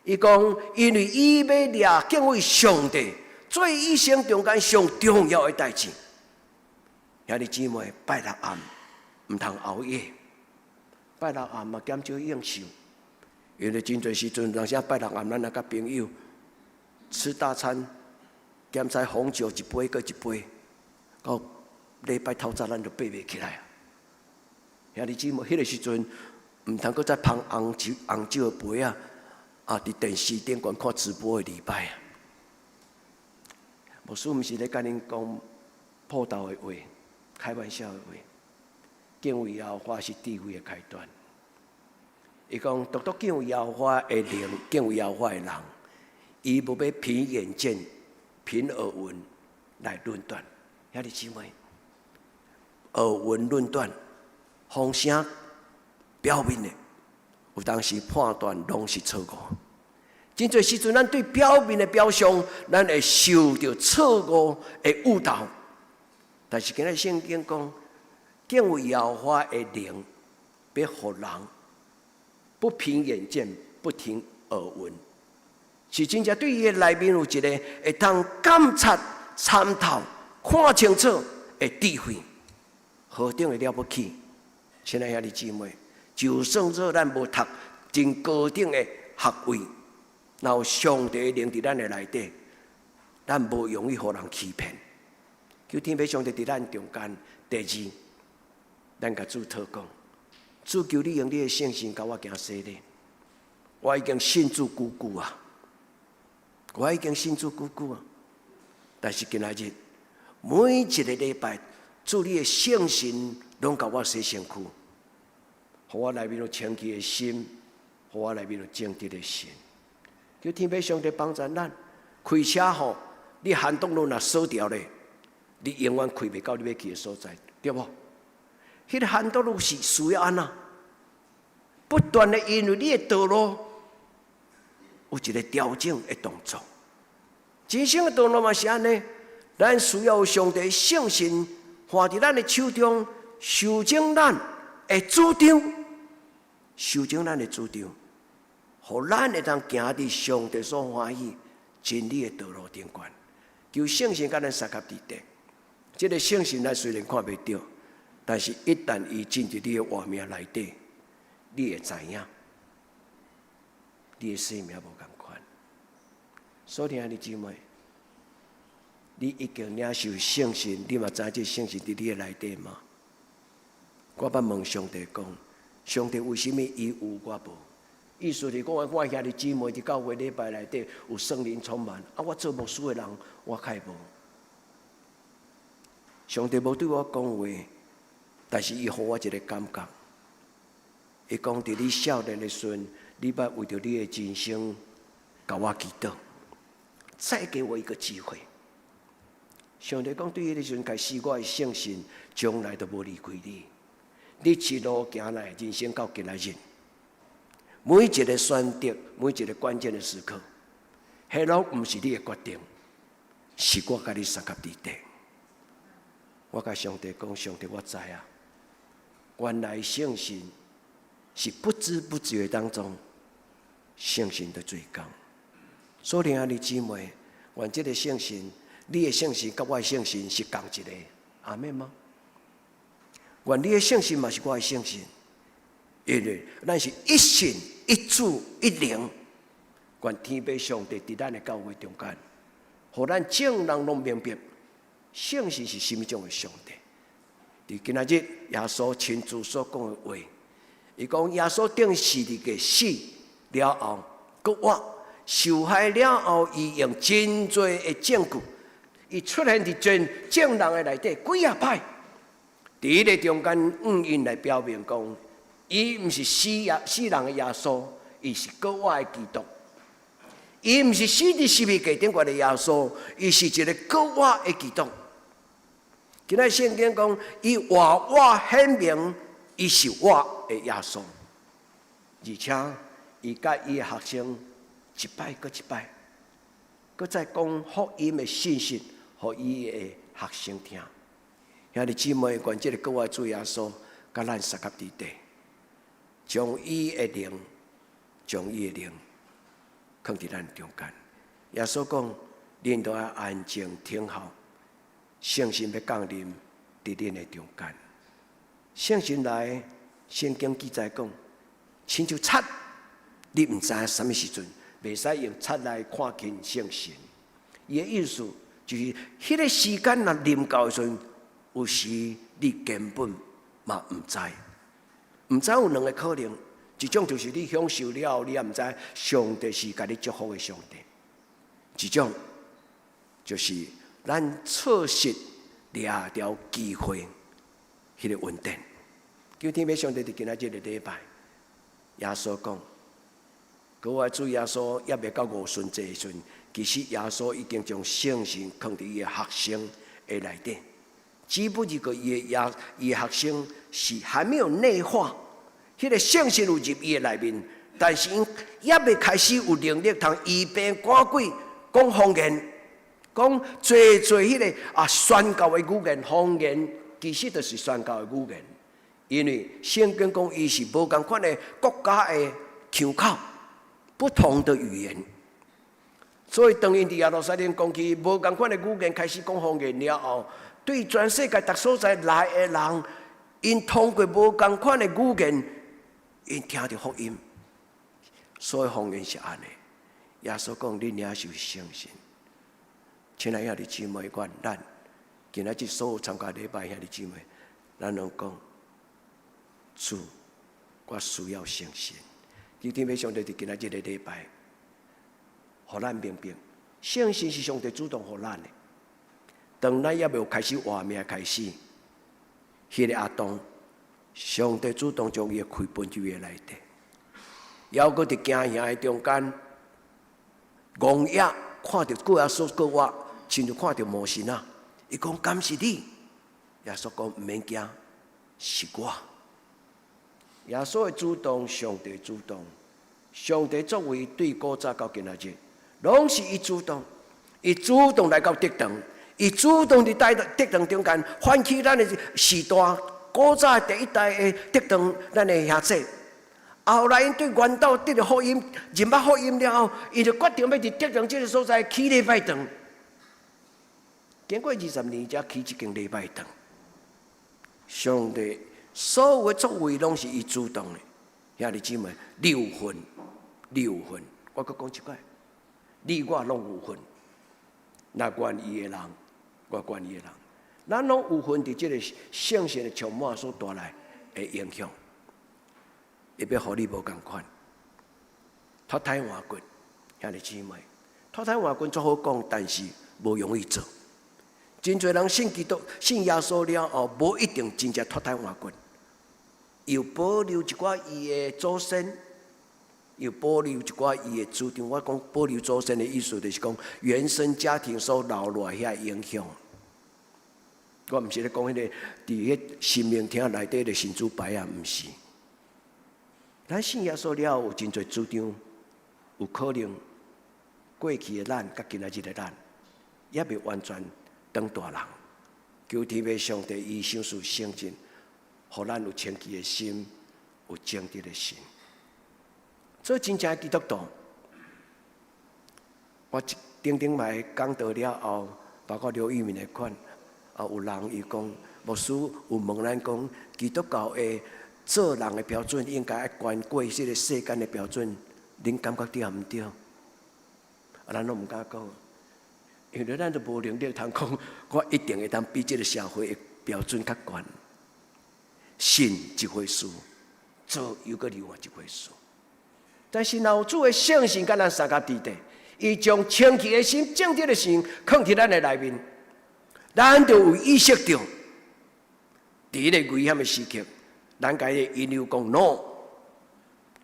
伊講，因為伊欲掠敬畏上帝，做伊一生中間上重要的代誌。兄弟姊妹，拜六暗毋通熬夜，拜六暗嘛減少應酬，因為真濟時陣，有時拜六暗咱來佮朋友吃大餐，兼採紅酒一杯閣一杯，到禮拜透早咱就爬袂起來。兄弟姊妹，彼個時陣毋通閣再捧紅酒紅酒的杯仔，啊！佇電視頂懸看直播的禮拜啊！牧師毋是咧共恁講破鬥的話，開玩笑的話。敬畏耶和華是智慧的開端。伊講，獨獨敬畏耶和華的靈，敬畏耶和華的人，伊無欲憑眼見、憑耳聞來論斷。兄弟姊妹，耳聞論斷，風聲表面的，有當時判斷攏是錯誤。真濟時陣，咱對表面的表象，咱會受著錯誤的誤導。但是今仔聖經講，敬畏耶和華的靈，欲予人不憑眼見，不聽耳聞，是真正對伊的內面有一個會當監察、參透、看清楚的智慧，何等的了不起！親愛兄弟姊妹，就算做咱無讀真高等的學位，若有上帝的靈佇咱的內底，咱無容易予人欺騙。求天父上帝佇咱中間。第二，咱共主禱告，主求你用你的聖神共我行洗禮。我已經信主久久啊，我已經信主久久啊。但是今仔日每一個禮拜，主你的聖神攏共我洗身軀，予我內面有清潔的心，予我內面有正直的心。求天父上帝幫助咱，開車吼，你涵擋輪若鎖掉咧，你永遠開袂到你欲去的所在，對無？彼個涵擋輪是需要按怎？不斷的因為你的道路有一個調整的動作。人生的道路嘛是按呢，咱需要上帝聖神放佇咱的手中，修正咱的主張，修正咱的主張，予咱會當行佇上帝所歡喜真理的道路頂懸。求聖神共咱相佮佇底。這個聖神咱雖然看袂著，但是一旦伊進入你的活命內底，你會知影，你的生命無仝款。所以兄弟姊妹，你已經領受聖神，你嘛知這聖神佇你的內底嗎？我捌問上帝講，上帝為啥物伊有我無？意思是講，我兄弟姊妹佇教會禮拜內底有聖靈充滿，啊，我做牧師的人，我較會無。上帝無對我講話，但是伊予我一個感覺。伊講佇你少年的時陣，你捌為著你的人生，共我祈禱，再給我一個機會。上帝講，對彼個時陣開始，我的聖神從來都無離開你。你一路行來，人生到今仔日，每一個選擇，每一個關鍵的時刻，彼攏毋是你的決定，是我共你相佮佇底。我共上帝講，上帝，我知影，原來聖神是不知不覺當中，聖神佇做工。所以兄弟姊妹，願這個聖神，你的聖神佮我的聖神是仝一個，阿們嗎？願你的聖神嘛是我的聖神，因為咱是一信一主一靈。願天父上帝佇咱的教會中間，予咱眾人攏明白，聖神是啥物種的上帝。佇今仔日耶穌親自所講的話，伊講耶穌釘十字架死了後，閣活受害了後，伊用真濟的證據，伊出現佇眾眾人的內底幾仔擺，佇彼个中間，五印來表明講，伊毋是死耶死人的耶穌，伊是閣活的基督。伊毋是死佇十字架頂懸的耶穌，伊是一个閣活的基督。今仔聖經講，伊活活顯明，伊是活的耶穌，而且伊佮伊的學生一擺閣一擺，閣再講福音的信息，予伊的學生聽。兄弟姊妹，願這个復活主耶穌，佮咱相佮佇底，將伊的靈，將伊的靈，囥佇咱中間。耶穌講：恁都愛安靜聽候，聖神欲降臨佇恁的中間。聖神來，聖經記載講，親像賊，你毋知影啥物時陣，袂使用賊來看輕聖神。伊的意思就是，彼个時間若臨到的時陣，有時你根本嘛毋知，毋知有兩个可能，一種就是你享受了後，你也毋知上帝是共你祝福的上帝；一種就是咱錯失掠著機會，彼个恩典。求天父上帝佇今仔這个禮拜，耶穌講，閣我主耶穌猶未到五旬節的時陣，其實耶穌已經將聖神囥佇伊的學生的內底。只不過伊的學生是還沒有內化，彼个聖神有入伊的內面，但是𪜶猶未開始有能力通醫病趕鬼、講方言、講濟濟彼个宣教的語言，方言其實就是宣教的語言，因為聖經講伊是無仝款的國家的腔口，不同的語言。所以當𪜶佇耶路撒冷講起無仝款的語言，開始講方言了後，對全世界逐所在來的人，𪜶通過無仝款的語言，𪜶聽著福音。所以方言是按呢。耶穌講：恁領受聖神。親愛兄弟姊妹，願咱今仔日所有參加禮拜兄弟姊妹，咱攏講：主，我需要聖神。求天父上帝佇今仔這个禮拜，予咱明白，聖神是上帝主動予咱的。當咱猶未有開始活命開始，彼个亞當，上帝主動將伊的氣分入伊內底，猶閣佇行營的中間，戇野看著過耶穌過活，親像看著魔神仔！伊講敢是你？耶穌講毋免驚，是我。耶穌的主動，上帝主動，上帝作為對古早到今仔日，攏是伊主動，伊主動來到竹堂。伊主動佇帶竹堂中間，喚起咱的時代，古早第一代的竹堂，咱的兄姊。後來𪜶對原道得著福音，認捌福音了後，伊就決定欲佇竹堂這个所在起禮拜堂。經過20年，才起這間禮拜堂。上帝所有的作為攏是伊主動的，兄弟姊妹，你有份，你有份。我閣講一擺，你我攏有份。若願意的人，我願意的人，咱攏有份佇這个聖神的充滿所帶來的影響，會欲予你無仝款。脫胎換骨，兄弟姊妹，脫胎換骨足好講，但是無容易做。真濟人信基督、信耶穌了後，無一定真正脫胎換骨，又保留一寡伊的祖先，又保留一寡伊的主張。我講保留祖先的意思，就是講原生家庭所留落來遐影響。我毋是咧講彼个佇彼神明廳內底的神主牌啊，毋是。咱信耶穌了後，有真濟主張，有可能過去的咱佮今仔日的咱，猶未完全當大人。求天父上帝伊賞賜聖神，予咱有清潔的心，有正直的心。做真正的基督徒，我頂頂擺講道了後，包括劉玉敏的款，有人伊講，牧師有問咱講，基督教的做人的標準應該愛懸過這个世間的標準，恁感覺對抑毋對？咱攏毋敢講，因為咱都無能力通講，我一定會當比這个社會的標準較懸。信一回事，做又閣另外一回事。但是若有主的聖神佮咱相佮佇底，伊將清潔的心、正直的心囥佇咱的內面，咱就有意識著，佇彼个危險的時刻，咱共彼个引誘講 no，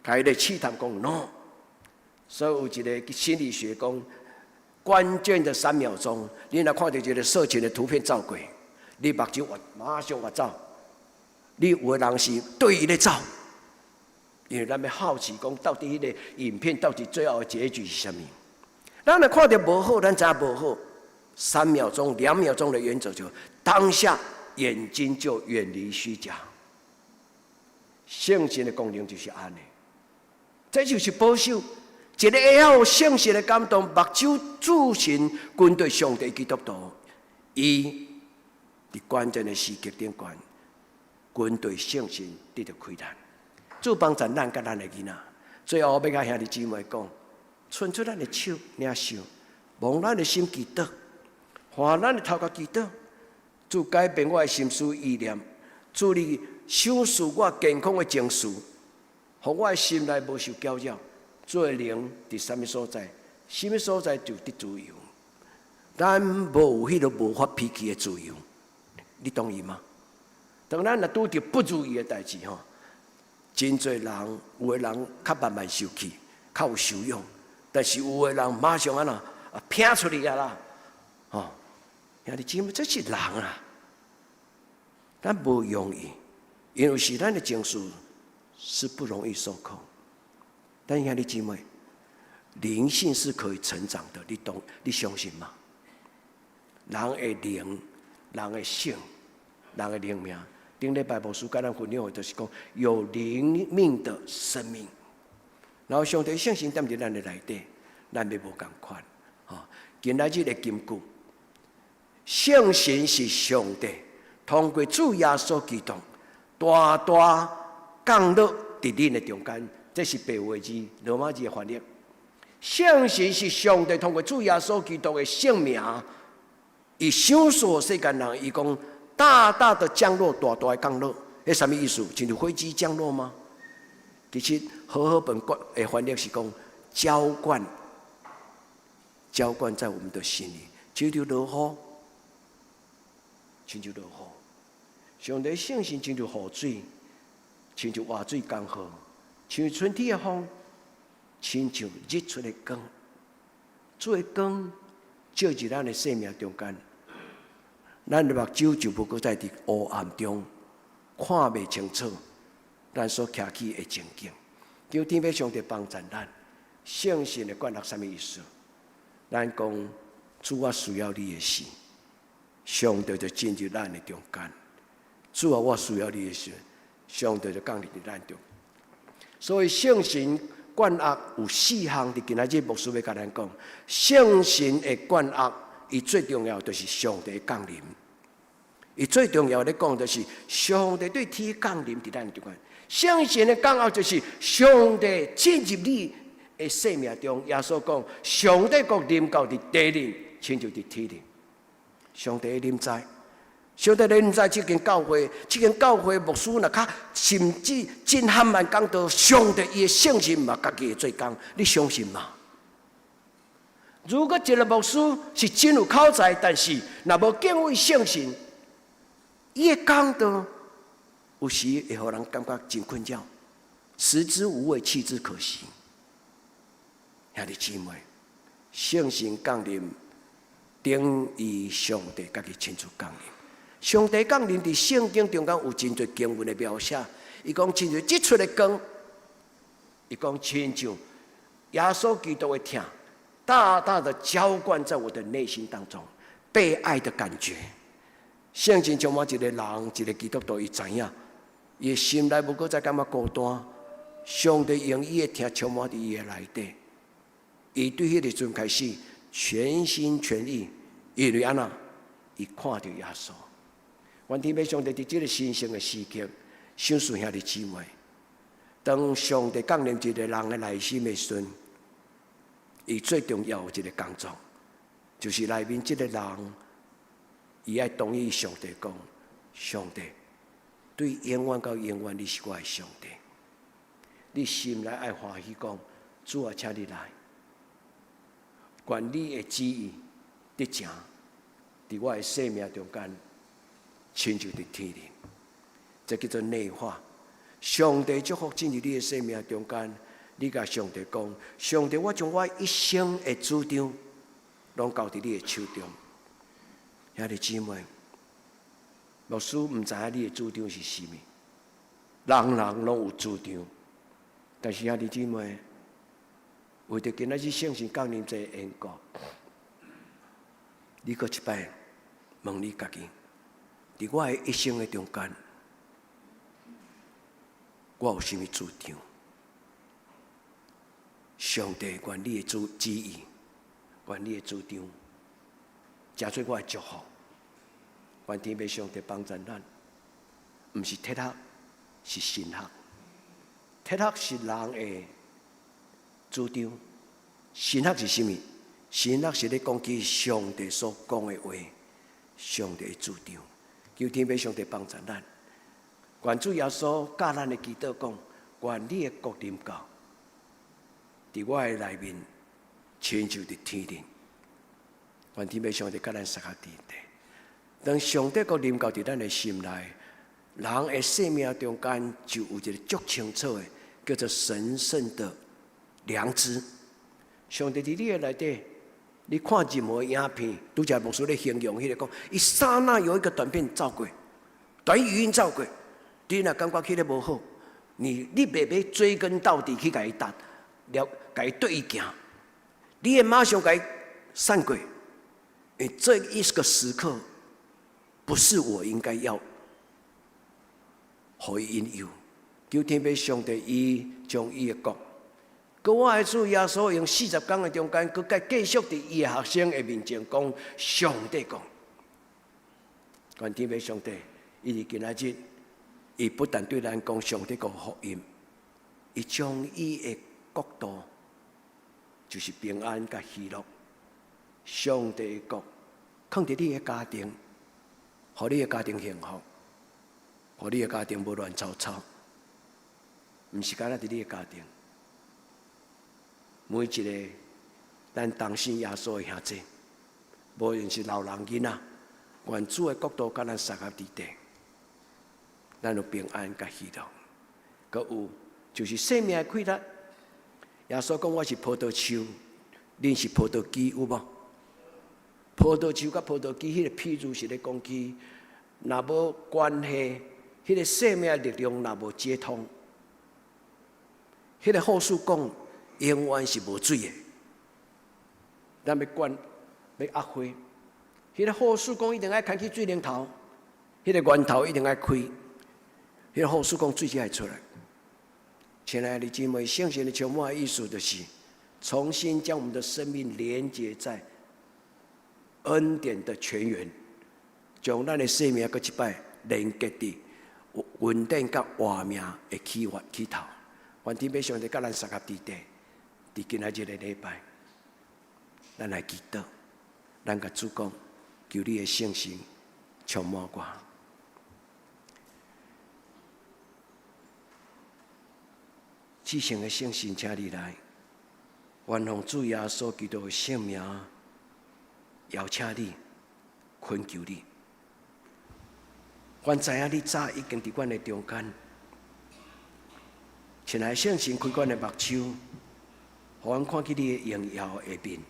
共彼个試探講 no。所以有一个心理學講，關鍵的3秒鐘，你若看著一个色情的圖片走過，你目睭馬上會走。你有的人是對伊咧走，因為咱欲好奇講，到底彼个影片到底最後的結局是啥物？咱若看著無好，咱知影無好。3秒鐘、2秒鐘的原則就當下眼睛就遠離虛假。聖神的功能就是按呢，這就是保守。一个會曉聖神的感動，目睭注神跟隨上帝基督徒，伊佇關鍵的時刻頂懸，跟隨聖神得著開力。主幫助咱佮咱的囡仔。最後，欲共兄弟姊妹講，伸出咱的手領受，望咱的心祈禱，還咱的頭殼祈禱，主改變我的心思意念，主你賞賜我健康的情緒，予我的心內無受攪擾。主的靈佇啥物所在，啥物所在就得自由。咱無有彼个無發脾氣的自由，你同意嗎？當咱若拄著不如意的代誌吼，真濟人有的人較慢慢受氣，較有修養；但是有的人馬上按怎啊，拚出去啊啦，吼！兄弟姊妹，這是人啊，咱無容易，因為是咱的情緒是不容易受控。但兄弟姊妹，靈性是可以成長的，你懂？你相信嗎？人的靈，人的性，人的靈命。頂禮拜牧師共咱分享的，就是講有靈命的生命。然後上帝聖神踮佇咱的內底，咱欲無仝款。吼，今仔日的金句，聖神是上帝通過主耶穌基督大大降落佇恁的中間，這是白話字、羅馬字的翻譯。聖神是上帝通過主耶穌基督的聖名，伊賞賜世間人，伊講大大的降落，大大的降落，彼啥物意思？親像飛機降落嗎？其實和合本的翻譯是講澆灌，澆灌在我們的心裡，親像落雨，親像落雨。上帝聖神親像雨水，親像活水江河，親像春天的風，親像日出的光。主的光照佇咱的生命中間，咱的目睭就無閣再佇黑暗中看袂清楚咱所徛起的情景。求天父上帝幫助咱，聖神的灌壓啥物意思？咱講主，我需要你的時，上帝就進入咱的中間。主啊，我需要你的時，上帝就降臨佇咱中。所以聖神灌壓有四項，佇今仔日牧師欲共咱講，聖神的灌壓，伊最重要就是上帝降臨。伊最重要咧講就是上帝對天降臨佇咱中間。聖神的降壓就是上帝進入你的生命中。耶穌講，上帝國臨到佇地裡，親像佇天裡。上帝的臨在，上帝臨在這間教會，這間教會牧師若較甚至真緩慢講道，上帝伊的聖神嘛，家己會做工，你相信嗎？如果一個牧師是真有口才，但是若無敬畏聖神，伊的講道有時會予人感覺真困擾，食之無味，棄之可惜。兄弟姊妹，聖神降臨等於上帝家己親自降臨。上帝降臨佇聖經中間有真濟經文的描寫，伊講親像日出的光，伊講親像耶穌基督的疼，大大的澆灌在我的內心當中，被愛的感覺。聖神充滿一個人，一個基督徒，伊知影，伊的心內無閣再感覺孤單。上帝用伊的疼充滿佇伊的內底，伊對彼個時陣開始全心全意，因為按怎，伊看著耶穌。願天父上帝佇這個神聖的時刻，賞賜兄弟姊妹，當上帝降臨一個人的內心的時陣，伊最重要的一個工作，就是內面這個人，伊愛同意上帝講：上帝，對永遠到永遠，你是我的上帝。你心內愛歡喜講：主啊，請你來，願你的旨意得成，佇我的生命中間，親像佇天裡。這叫做內化。上帝祝福進入你的生命中間，你共上帝講：上帝，我將我一生的主張，攏交佇你的手中。兄弟姊妹，牧師毋知影你的主張是啥物，人人攏有主張，但是兄弟姊妹，為著今仔日聖神降臨這個緣故，你閣一擺問你家己，佇我的一生的中間，我有啥物主張？上帝願你的主旨意，願你的主張，成做我的祝福。願天父上帝幫助咱，毋是哲學，是神學。哲學是人的主張，神學是啥物？神學是咧講起上帝所講的話，上帝的主張。求天父上帝幫助咱。願主耶穌教咱的祈禱講：願你的國臨到，佇我的內面，親像佇天頂。願天父上帝佮咱相合佇底。當上帝國臨到佇咱的心內，人的生命中間就有一個足清楚的，叫做神聖的良知。上帝佇你的內底，你看任何影片，拄才牧師咧形容彼個講，伊剎那有一個短片走過，短語音走過，你若感覺彼个無好，你袂欲追根到底去共伊答，了共伊對伊行，你會馬上共伊閃過，因為這一個時刻，不是我應該要予伊引誘。求天父上帝，伊將伊的國，閣我的主耶穌用40工的中間，閣繼續佇伊的學生的面前講上帝講。願天父上帝，伊佇今仔日，伊不但對咱講上帝國福音，伊將伊的國度，就是平安佮喜樂，上帝的國，囥佇你的家庭，予你的家庭幸福，予你的家庭無亂糟糟。毋是干焦佇你的家庭，每一个咱同信耶穌的兄弟，無論是老人囡仔，願主的國度佮咱相合佇底，咱有平安佮喜樂。閣有就是生命的氣力。耶穌講我是葡萄樹，恁是葡萄枝，有無？葡萄樹佮葡萄枝，彼個譬喻是咧講起，若無關係，彼個生命力量若無接通。彼個好事講，永遠是無水的。咱欲灌，欲壓花，彼個好事講一定愛牽去水龍頭，彼個源頭一定愛開，彼個好事講水才會出來。親愛的姊妹，聖神的充滿意思就是，重新將我們的生命連接在恩典的泉源，將咱的生命閣一擺連結佇恩典佮活命的起源起頭。願天父上帝佮咱相合佇底，佇今仔日个禮拜，咱來祈禱，咱共主講，求你的聖神充滿我。至聖的聖神，請你來，願奉主耶穌基督的聖名，邀請你，懇求你。阮知影你早已經佇阮的中間。親愛的聖神，開阮的目睭，予阮看見你的榮耀的面。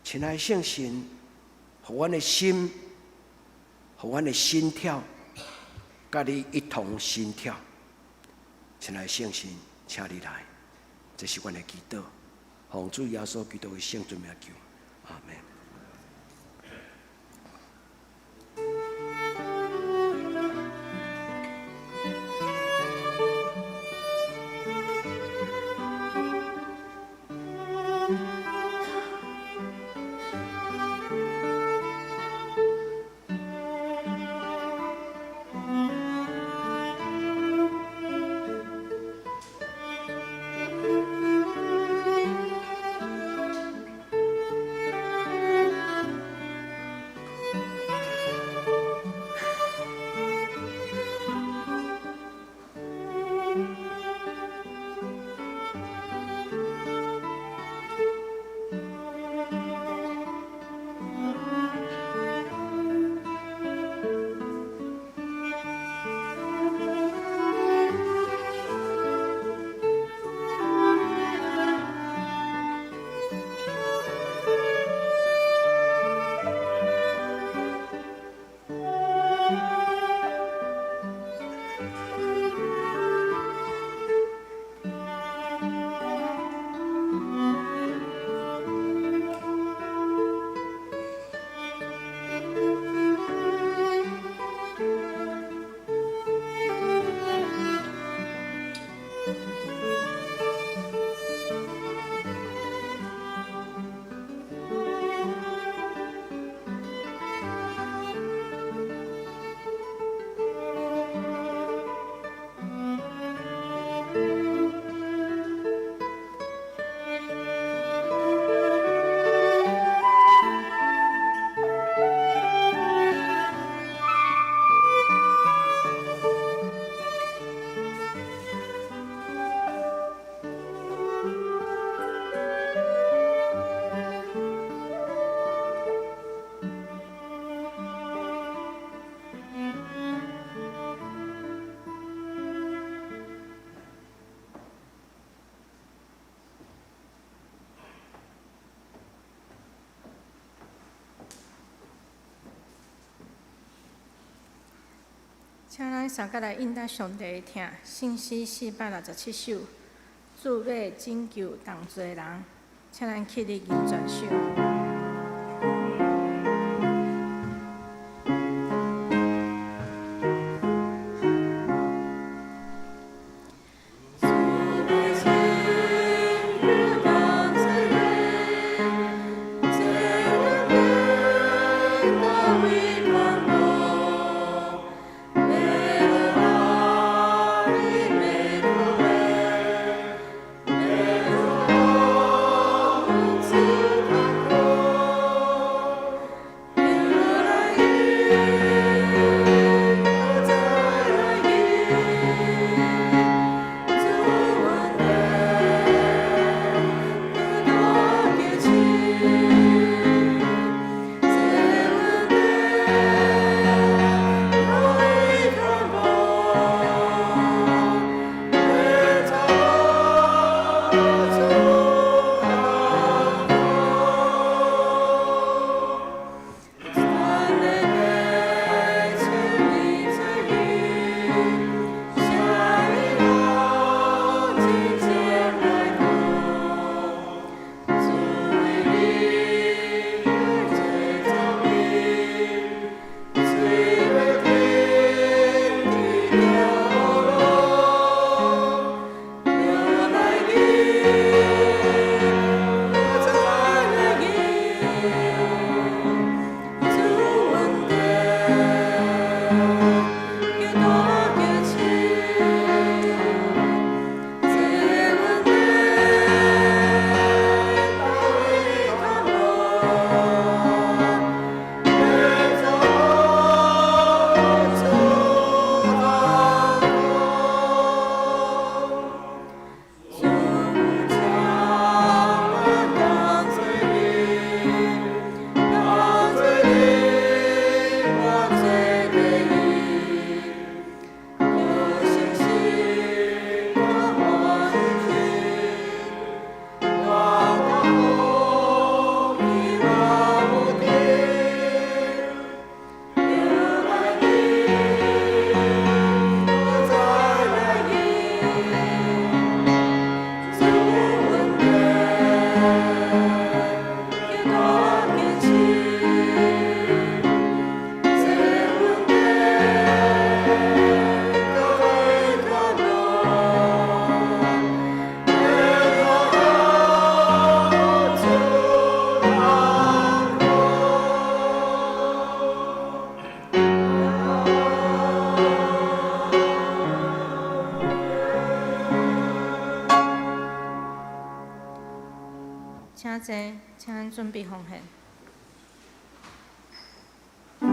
親愛的聖神，予阮的心，予阮的心跳，佮你一同心跳。親愛的聖神，請你來，這是阮的祈禱，奉主耶穌基督的聖尊名求，阿門。請咱三個來應答上帝的疼，聖詩467首，主欲拯救同罪人，請咱起立吟全首。請坐，請咱準備奉獻。主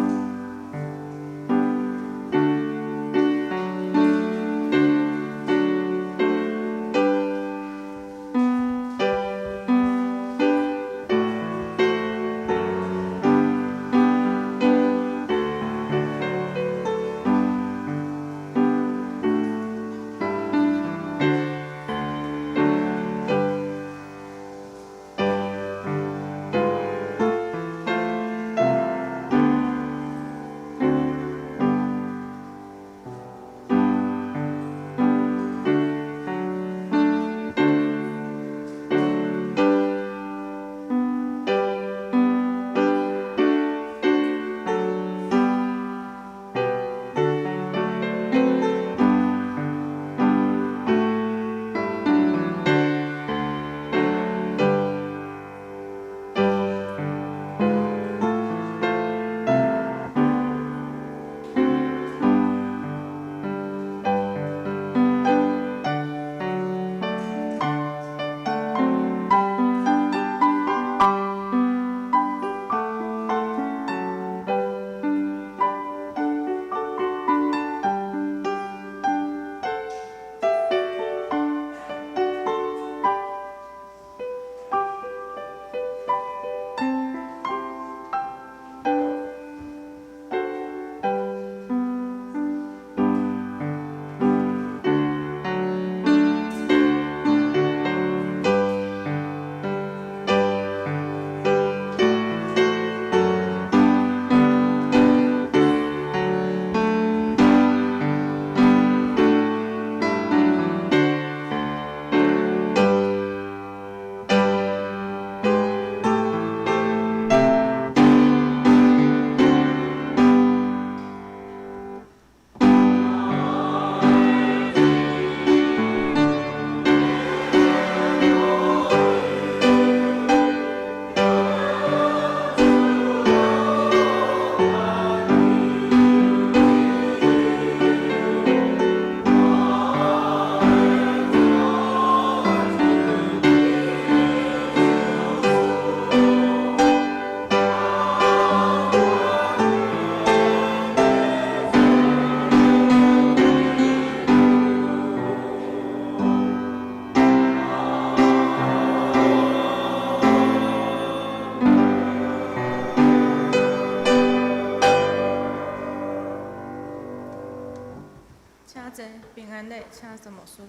坐，平安禮，請曾牧師。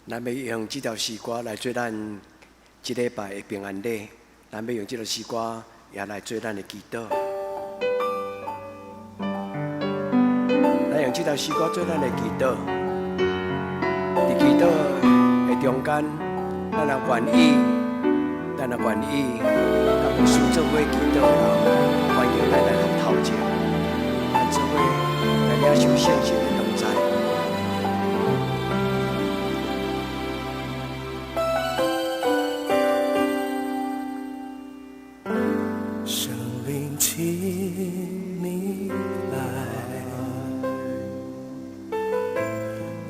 咱欲用這條詩歌來做咱這禮拜的平安禮，咱欲用這條詩歌也來做咱的祈禱。咱用這條詩歌做咱的祈禱，佇祈禱的中間，咱若願意，咱若願意，佮牧師做伙祈禱的人，歡迎咱來到頭前，咱做伙來領受聖神的同在。聖靈，請你來，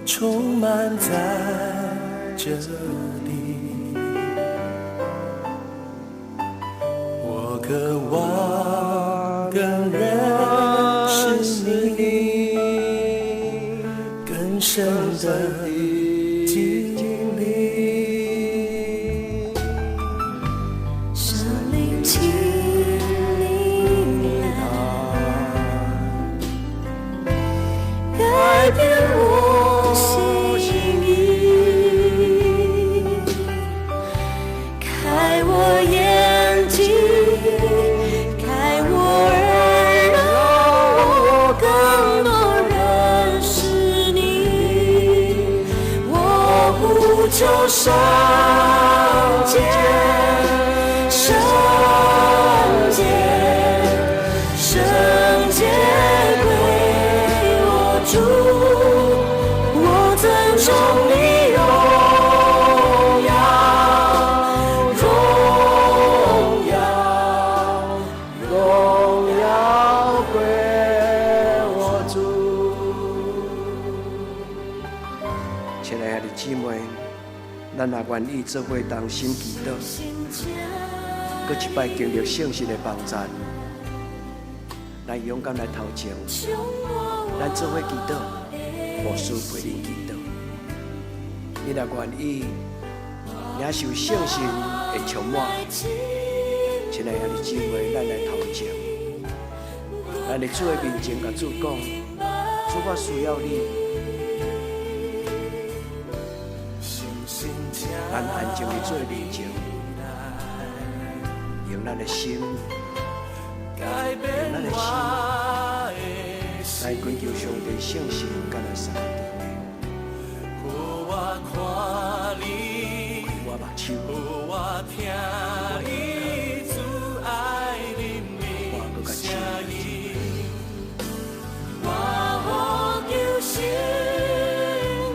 充滿在這裡。我渴望更認識你，更深的經歷。聖靈，請你來，改變我心意，開我眼睛，開我耳，讓我更多認識你。我呼求聖潔，聖潔，聖潔歸我主，我尊崇你榮耀，榮耀，榮耀歸我主。親愛的姊妹，咱若願意做伙同心祈禱，閣一擺經歷聖神的幫贊，咱勇敢來頭前，咱做伙祈禱，牧師陪恁祈禱。你若願意領受聖神的充滿，親愛的姊妹，咱來頭前，咱佇主的面前共主講，主，我需要你。咱安靜佇主的面前，用咱的心，用咱的心，來懇求上帝聖神佮咱相共。予我看你，開我目睭，予我聽伊慈愛的我閣較聲深音。我呼求聖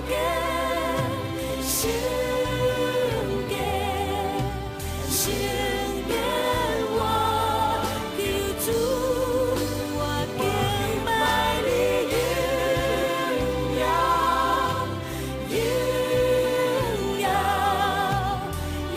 潔，聖潔，聖潔，我求主，我敬拜你榮耀，榮耀，榮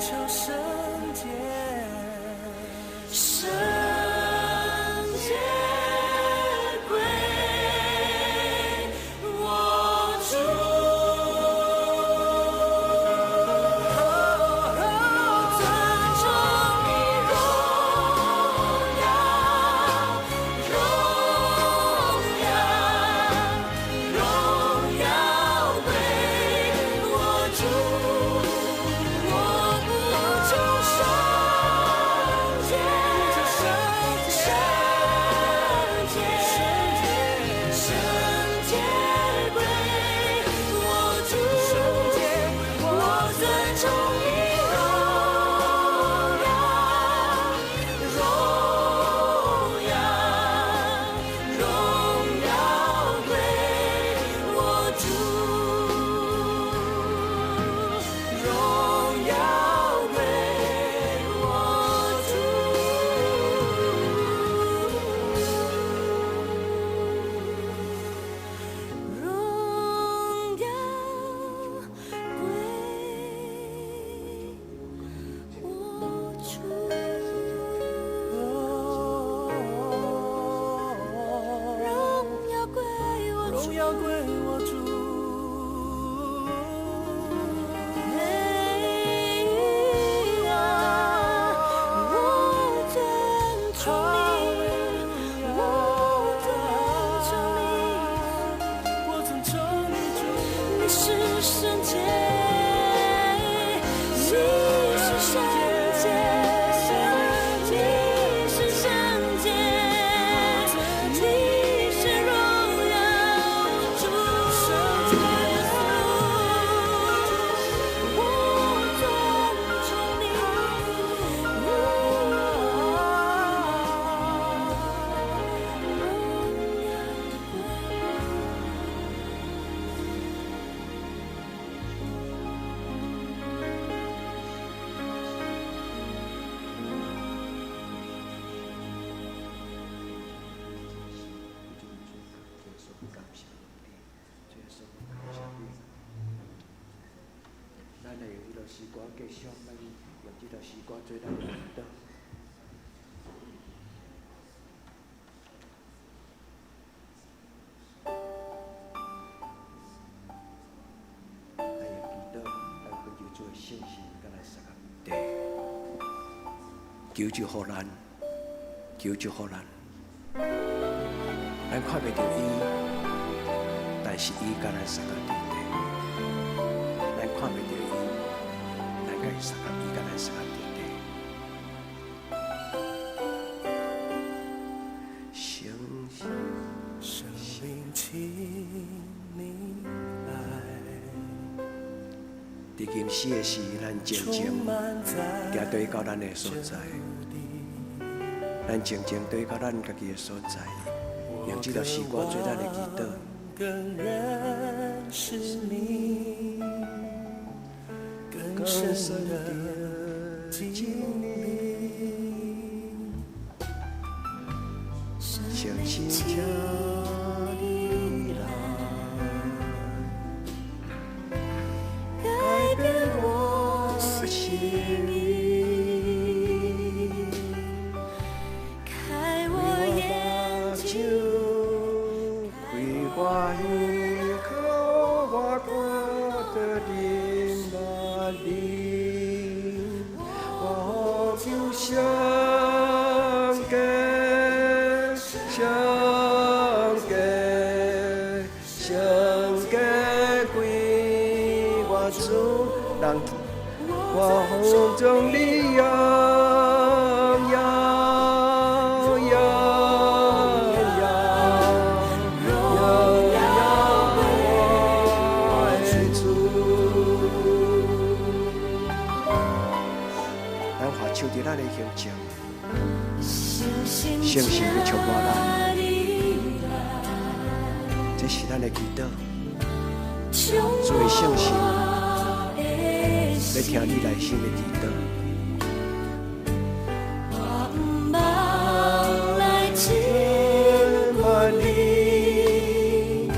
求聖潔，聖潔歸我主。尊崇你榮耀，榮耀，榮耀歸我主。我不求聖潔，聖潔，聖潔歸我主。我尊崇你榮耀，榮耀，榮耀歸我主。榮耀歸我主。榮耀歸我主。榮耀歸我主。榮耀歸我主。嘿呀，我尊崇你，我尊崇你，我尊崇你主。你是聖潔，你是聖潔，你是聖潔，你是榮耀主耶穌，我尊崇你，榮耀歸。感謝你，主耶穌，感謝你。咱來用這首詩歌繼續，咱用這首詩歌做咱的祈禱。咱用祈禱來恳求主的聖神佮咱相共。對，求救予咱，求救予咱。咱看袂著伊，但是伊佮咱相共佇底。咱看袂著伊，咱佮伊相共，伊佮咱相共佇底。相信聖靈，請你來，佇今時的時，咱靜靜充滿在行對到咱的所在，這裡。咱靜靜對到咱家己的所在，用這首詩歌做咱的祈禱。更認識你，更深的經歷。相信請你來，改變我心意，開我眼睛，開我耳，予我看著你目靈，我求聖潔，聖潔，聖潔歸我主，人我奉將你揚揚揚揚榮耀我的主。咱華手佇咱的胸前，聖聖神欲充滿咱，你來，這是咱的祈禱。充主的聖神我的欲聽你內心的祈禱。我毋茫來親萬里，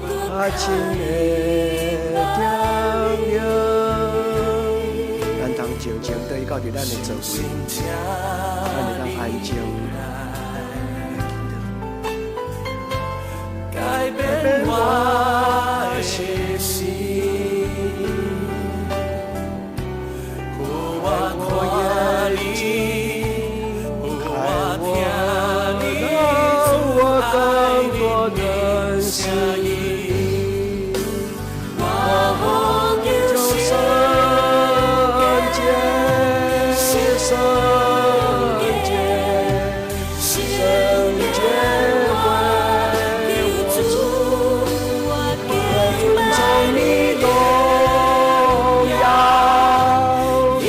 近較親的聽。咱通靜到佇咱的座位，咱會當安靜來祈禱。改變我的心，予我看你，予我聽你，讓我更多認識你。我呼求聖潔，聖潔，聖聖潔歸我主，我我敬尊拜崇你你榮耀，榮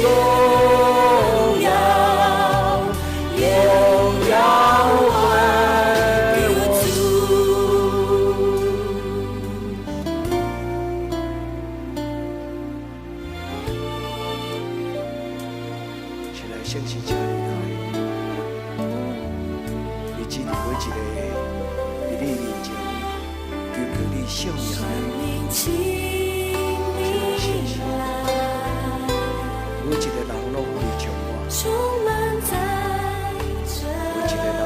耀，榮耀歸我主。親愛聖神，請你來，你指示每一個佇你面前求求你聖名的，靈，請你來，每一個人攏予你充滿，充滿在這每一個人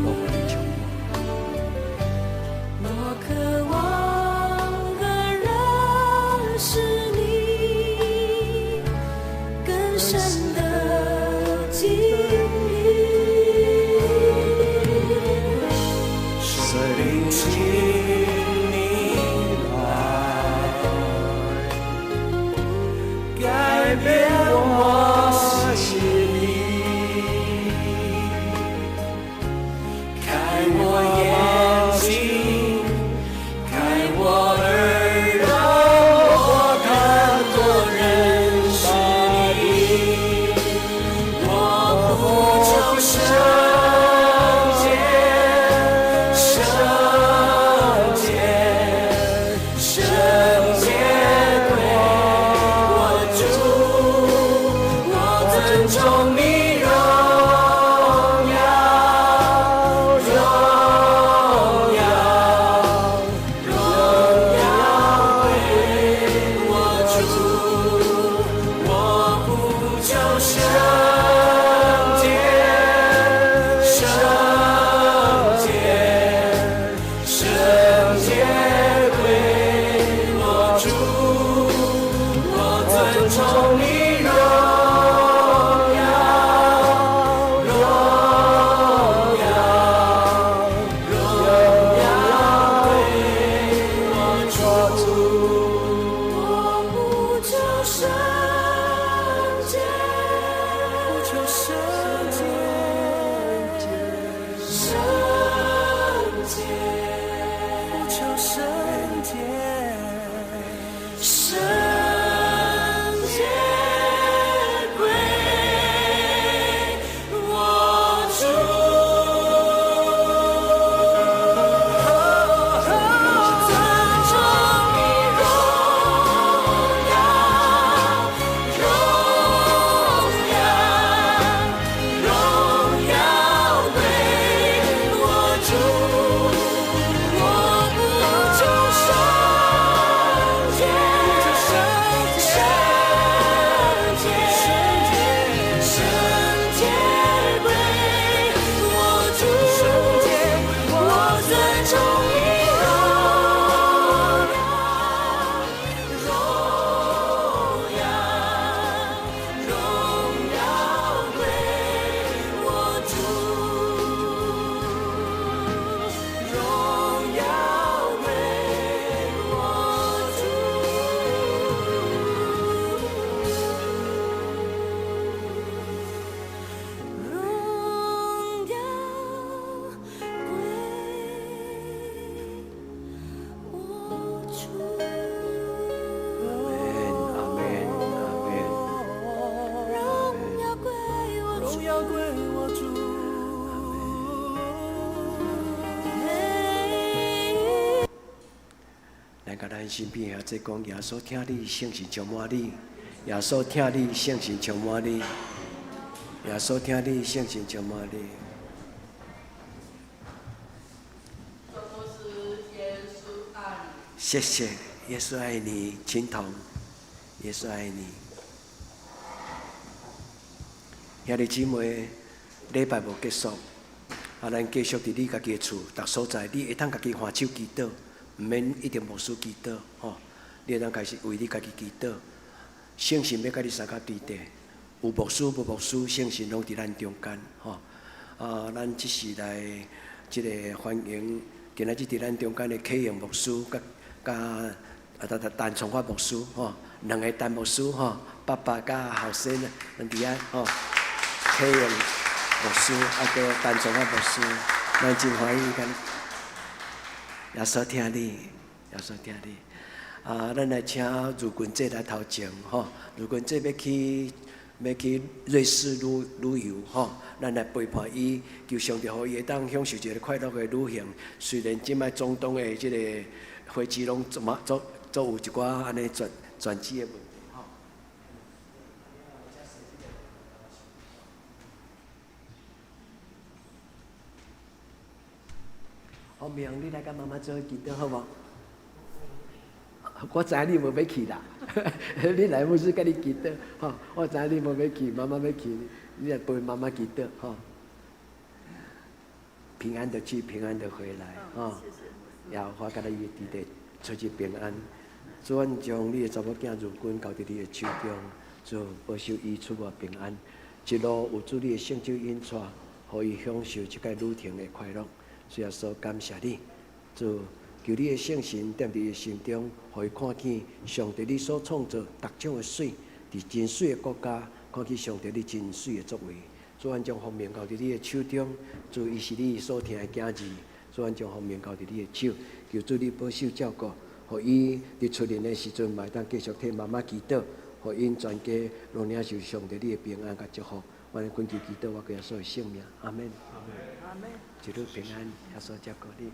攏予你充滿。我渴望更認識你，更深的經歷。聖靈，請你來，改變我心意，開我眼睛，開我耳，讓我更多認識你。我呼求聖潔，聖潔，聖潔歸我主，我尊崇你榮耀，榮耀，榮耀歸我主，我呼求聖潔，聖潔，聖潔歸我主，我尊崇你榮耀，榮耀，榮耀歸我主。我呼求聖潔，呼求聖潔，聖潔，呼求聖潔，聖潔歸我主。尊崇你榮耀，榮耀，榮耀歸我主。我呼求聖潔，聖潔，聖潔歸我主。我尊崇你榮耀，榮耀，榮耀歸我主，榮耀歸我主。榮耀歸我主。阿門，阿門，阿門。榮耀歸我主。榮耀歸我主。咱共咱身邊的兄弟講，耶穌疼你，聖神充滿你；耶穌疼你，聖神充滿你；耶穌疼你，聖神充滿你。謝謝，耶穌愛你，青銅，耶穌愛你。兄弟姊妹，禮拜無結束，啊，咱繼續佇你家己的厝，逐所在，你會當家己還手祈禱，毋免一定牧師祈禱，吼，你會當開始為你家己祈禱。聖神欲佮你相佮佇佇，有牧師無牧師，聖神攏佇咱中間，吼。啊，咱這是來這個歡迎今仔日佇咱中間的啟榮牧師，佮佮啊，陳陳崇發牧師，吼，兩个陳牧師，吼，爸爸佮後生，咱佇遐，吼。啟榮牧師，啊，閣陳崇發牧師，咱真歡喜佮耶穌疼你，耶穌疼你。啊，咱來請如君姐來頭前，吼，如君姐欲去欲去瑞士旅旅遊，吼，咱來陪伴伊，求上帝予伊會當享受一个快樂的旅行。雖然這擺中東的這個飛機攏總嘛總總有一寡按呢轉轉機的問題，吼。洪明，你來佮媽媽做伙祈禱好無？我知影你無欲去啦，你來牧師佮你祈禱，吼！我知影你無欲去，媽媽欲去，你來陪媽媽祈禱，吼！平安的去，平安的回來，吼！耶和華佮你佇佇出入平安。主，阮將你的查某囝如君交佇你的手中，主保守伊出外平安，一路有主你的聖手引帶，予伊享受這個旅程的快樂。主耶穌，感謝你，主。求你的聖神踮佇伊的心中，予伊看見上帝你所創造逐種的媠，佇真媠的國家，看見上帝你真媠的作為。主，阮將方明交佇你的手中，主伊是你所疼的囝兒。主，阮將方明交佇你的手，求主你保守照顧，予伊佇出門的時陣，嘛會當繼續替媽媽祈禱，予𪜶全家攏領受上帝你的平安佮祝福。阮懇求祈禱，我耶穌的聖名，阿門。阿門。一路平安，耶穌照顧你。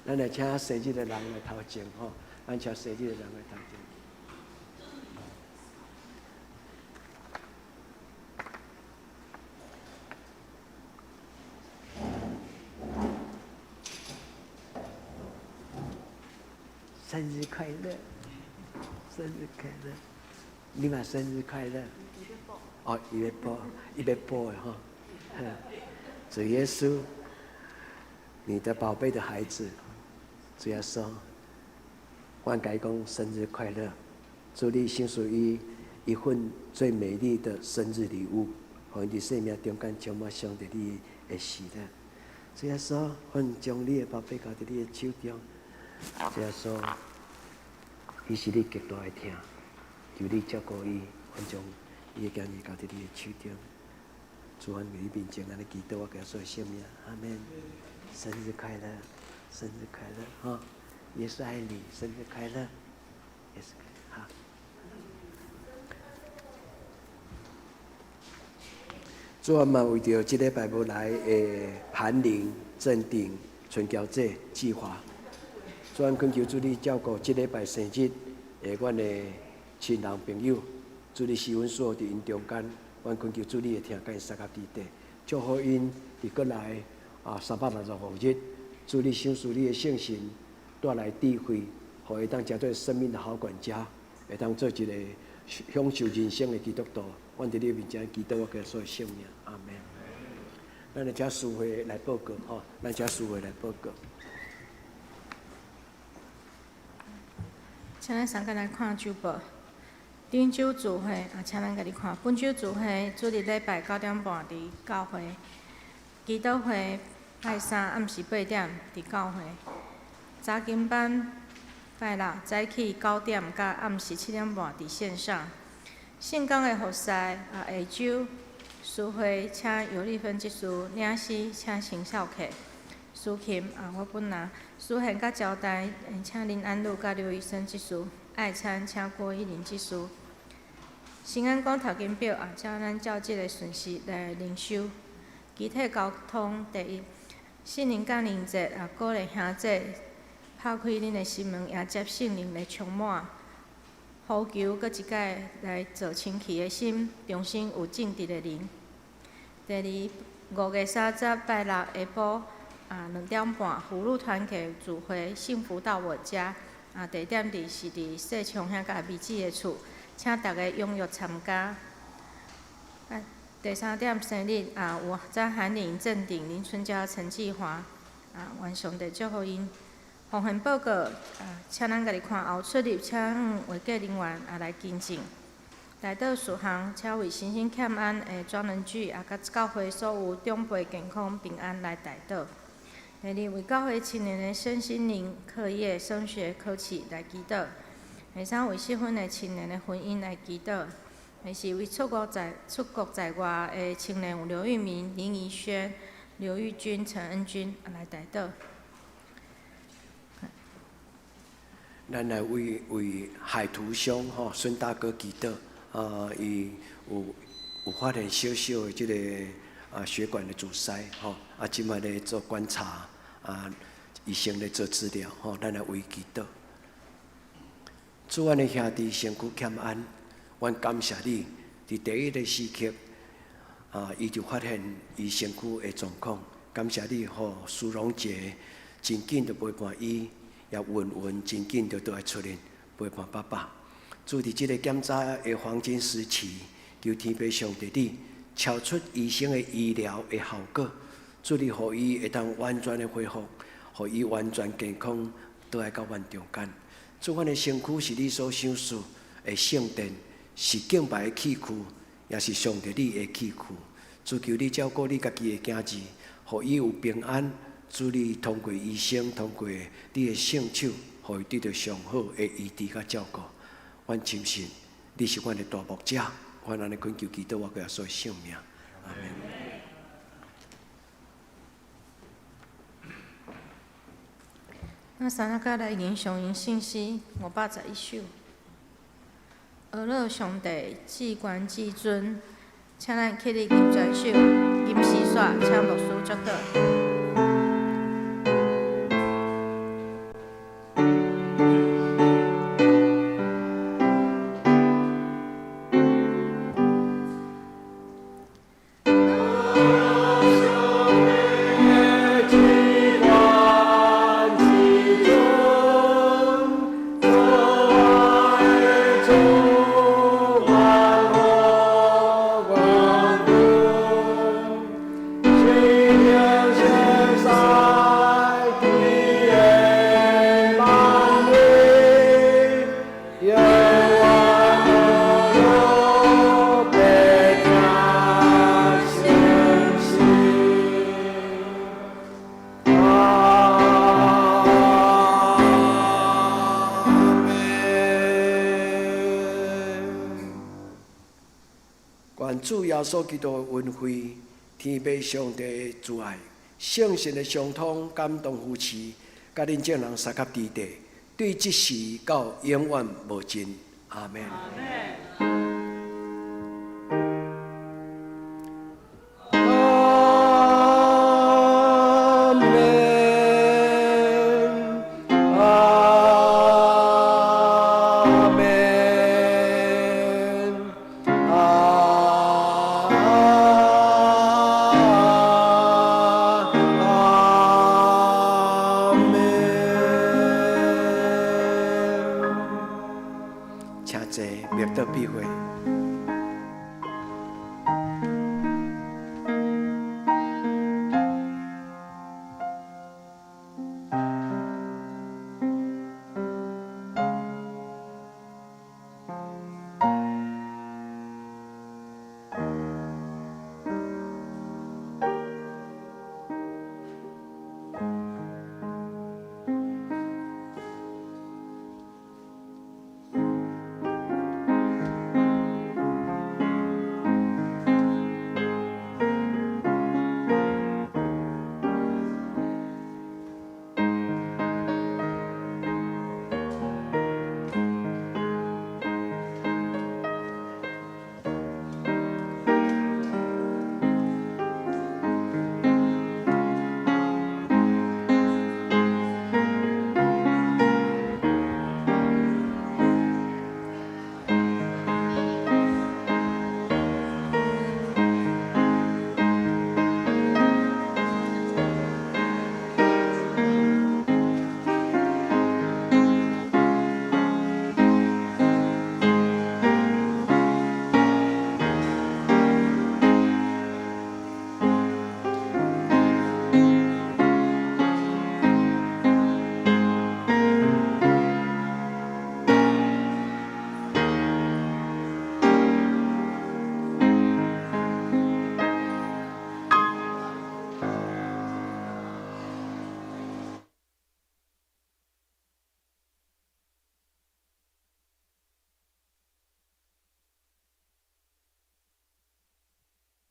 咱來請生日的人來頭前吼，咱請生日的人來頭前。生日快樂，生日快樂，你嘛生日快樂。哦，伊欲報，伊欲報的吼。主耶穌，你的寶貝的孩子，主耶穌，我共伊講生日快樂，祝你賞賜伊一份最美麗的生日禮物，予伊佇生命中間充滿上帝你的喜樂。主耶穌，阮將你的寶貝交佇你的手中。主耶穌，伊是你極大的疼，求你照顧伊，阮將伊的囝兒交佇你的手中。主，阮佇你面前按呢祈禱，我耶穌的聖名，阿門。生日快樂，生日快樂，哈！耶穌愛你，生日快樂，耶穌好。主啊嘛為著這禮拜無來的韓玲、鎮定、春嬌姐、志華，主啊懇求主你照顧這禮拜生日的阮的親人朋友，主你賜恩賜佇𪜶中間，阮懇求主你的疼佮𪜶相佮佇佇，祝福𪜶佇閣來啊365日，主你賞賜你的聖神帶來智慧，予會當成做生命的好管家，會當做一个享受人生的基督徒。阮佇你面前祈禱，我耶穌的聖名，阿門。咱來請司會來報告，吼，咱請司會來報告。請咱三個來看週報。頂週聚會啊，請咱家己看。本週聚會主日禮拜9點半佇教會，祈禱會拜三暗時8點佇教會。查經班拜六早起9點佮暗時7點半佇線上。聖工的服侍啊，下週司會請尤麗芬執事，領詩請邢少客，司琴啊，我本人司獻佮招待，請林安祿佮劉醫生執事，愛餐請郭一玲執事。新安講讀經表啊，照咱照這个順序來靈修。肢體溝通第一，聖靈降臨節啊，鼓勵兄弟拍開恁的心門，迎接聖靈的充滿。呼求閣一擺來造清氣的心，重新有正直的靈。第二，5月30拜六下晡啊2點半，福祿團契聚會，幸福到我家啊，地點佇是佇細長兄佮阿美姊的厝，請大家踴躍參加。啊，第三點生日啊，有張韓玲、鄭鼎、林春嬌、陳繼華，啊，願上帝祝福𪜶。奉獻報告啊，請咱家己看後出入，請會計人員啊來更正。代禱事項，請為身心欠安的莊仁巨啊，佮教會所有長輩健康平安來代禱。第二，為教會青年的身心靈、課業、升學、考試來祈禱。第三，為適婚的青年的婚姻來祈禱。第四，為出國在外的青年有劉玉明、林怡軒、劉玉君、陳恩君來代禱。咱來為海圖兄吼孫大哥祈禱啊，伊有發現小小的這个血管的阻塞吼，啊，這擺咧做觀察啊，醫生咧做治療吼，咱來為祈禱。主，阮的兄弟身軀欠安，阮感謝你，佇第一个時刻啊，伊就發現伊身軀的狀況，感謝你，予蘇榮傑真緊就陪伴伊。也穩穩真緊就倒來出來陪伴爸爸。主佇這个檢查的黃金時期，求天父上帝你超出醫生的醫療的效果，主你予伊會當完全的恢復，予伊完全健康，倒來到阮中間。主，阮的身軀是你所賞賜的聖殿，是敬拜的器具，也是上帝你的器具。主求你照顧你家己的囝兒，予伊有平安。主你通過醫生，通過你的聖手，予伊得著上好的醫治佮照顧。阮深信你是阮的大牧者，阮按呢懇求祈禱，我耶穌的聖名，阿們。那三仔來吟誦吟聖詩511首。阿樂上帝至懸至尊，請咱起立吟全首，吟詩煞，請牧師祝禱。願主耶穌基督的恩惠、天父上帝的慈愛、聖神的相通、感動扶持，佮恁眾人相佮佇地，對這時到永遠無盡。阿們。阿們，阿們，阿們。請坐，默禱閉會。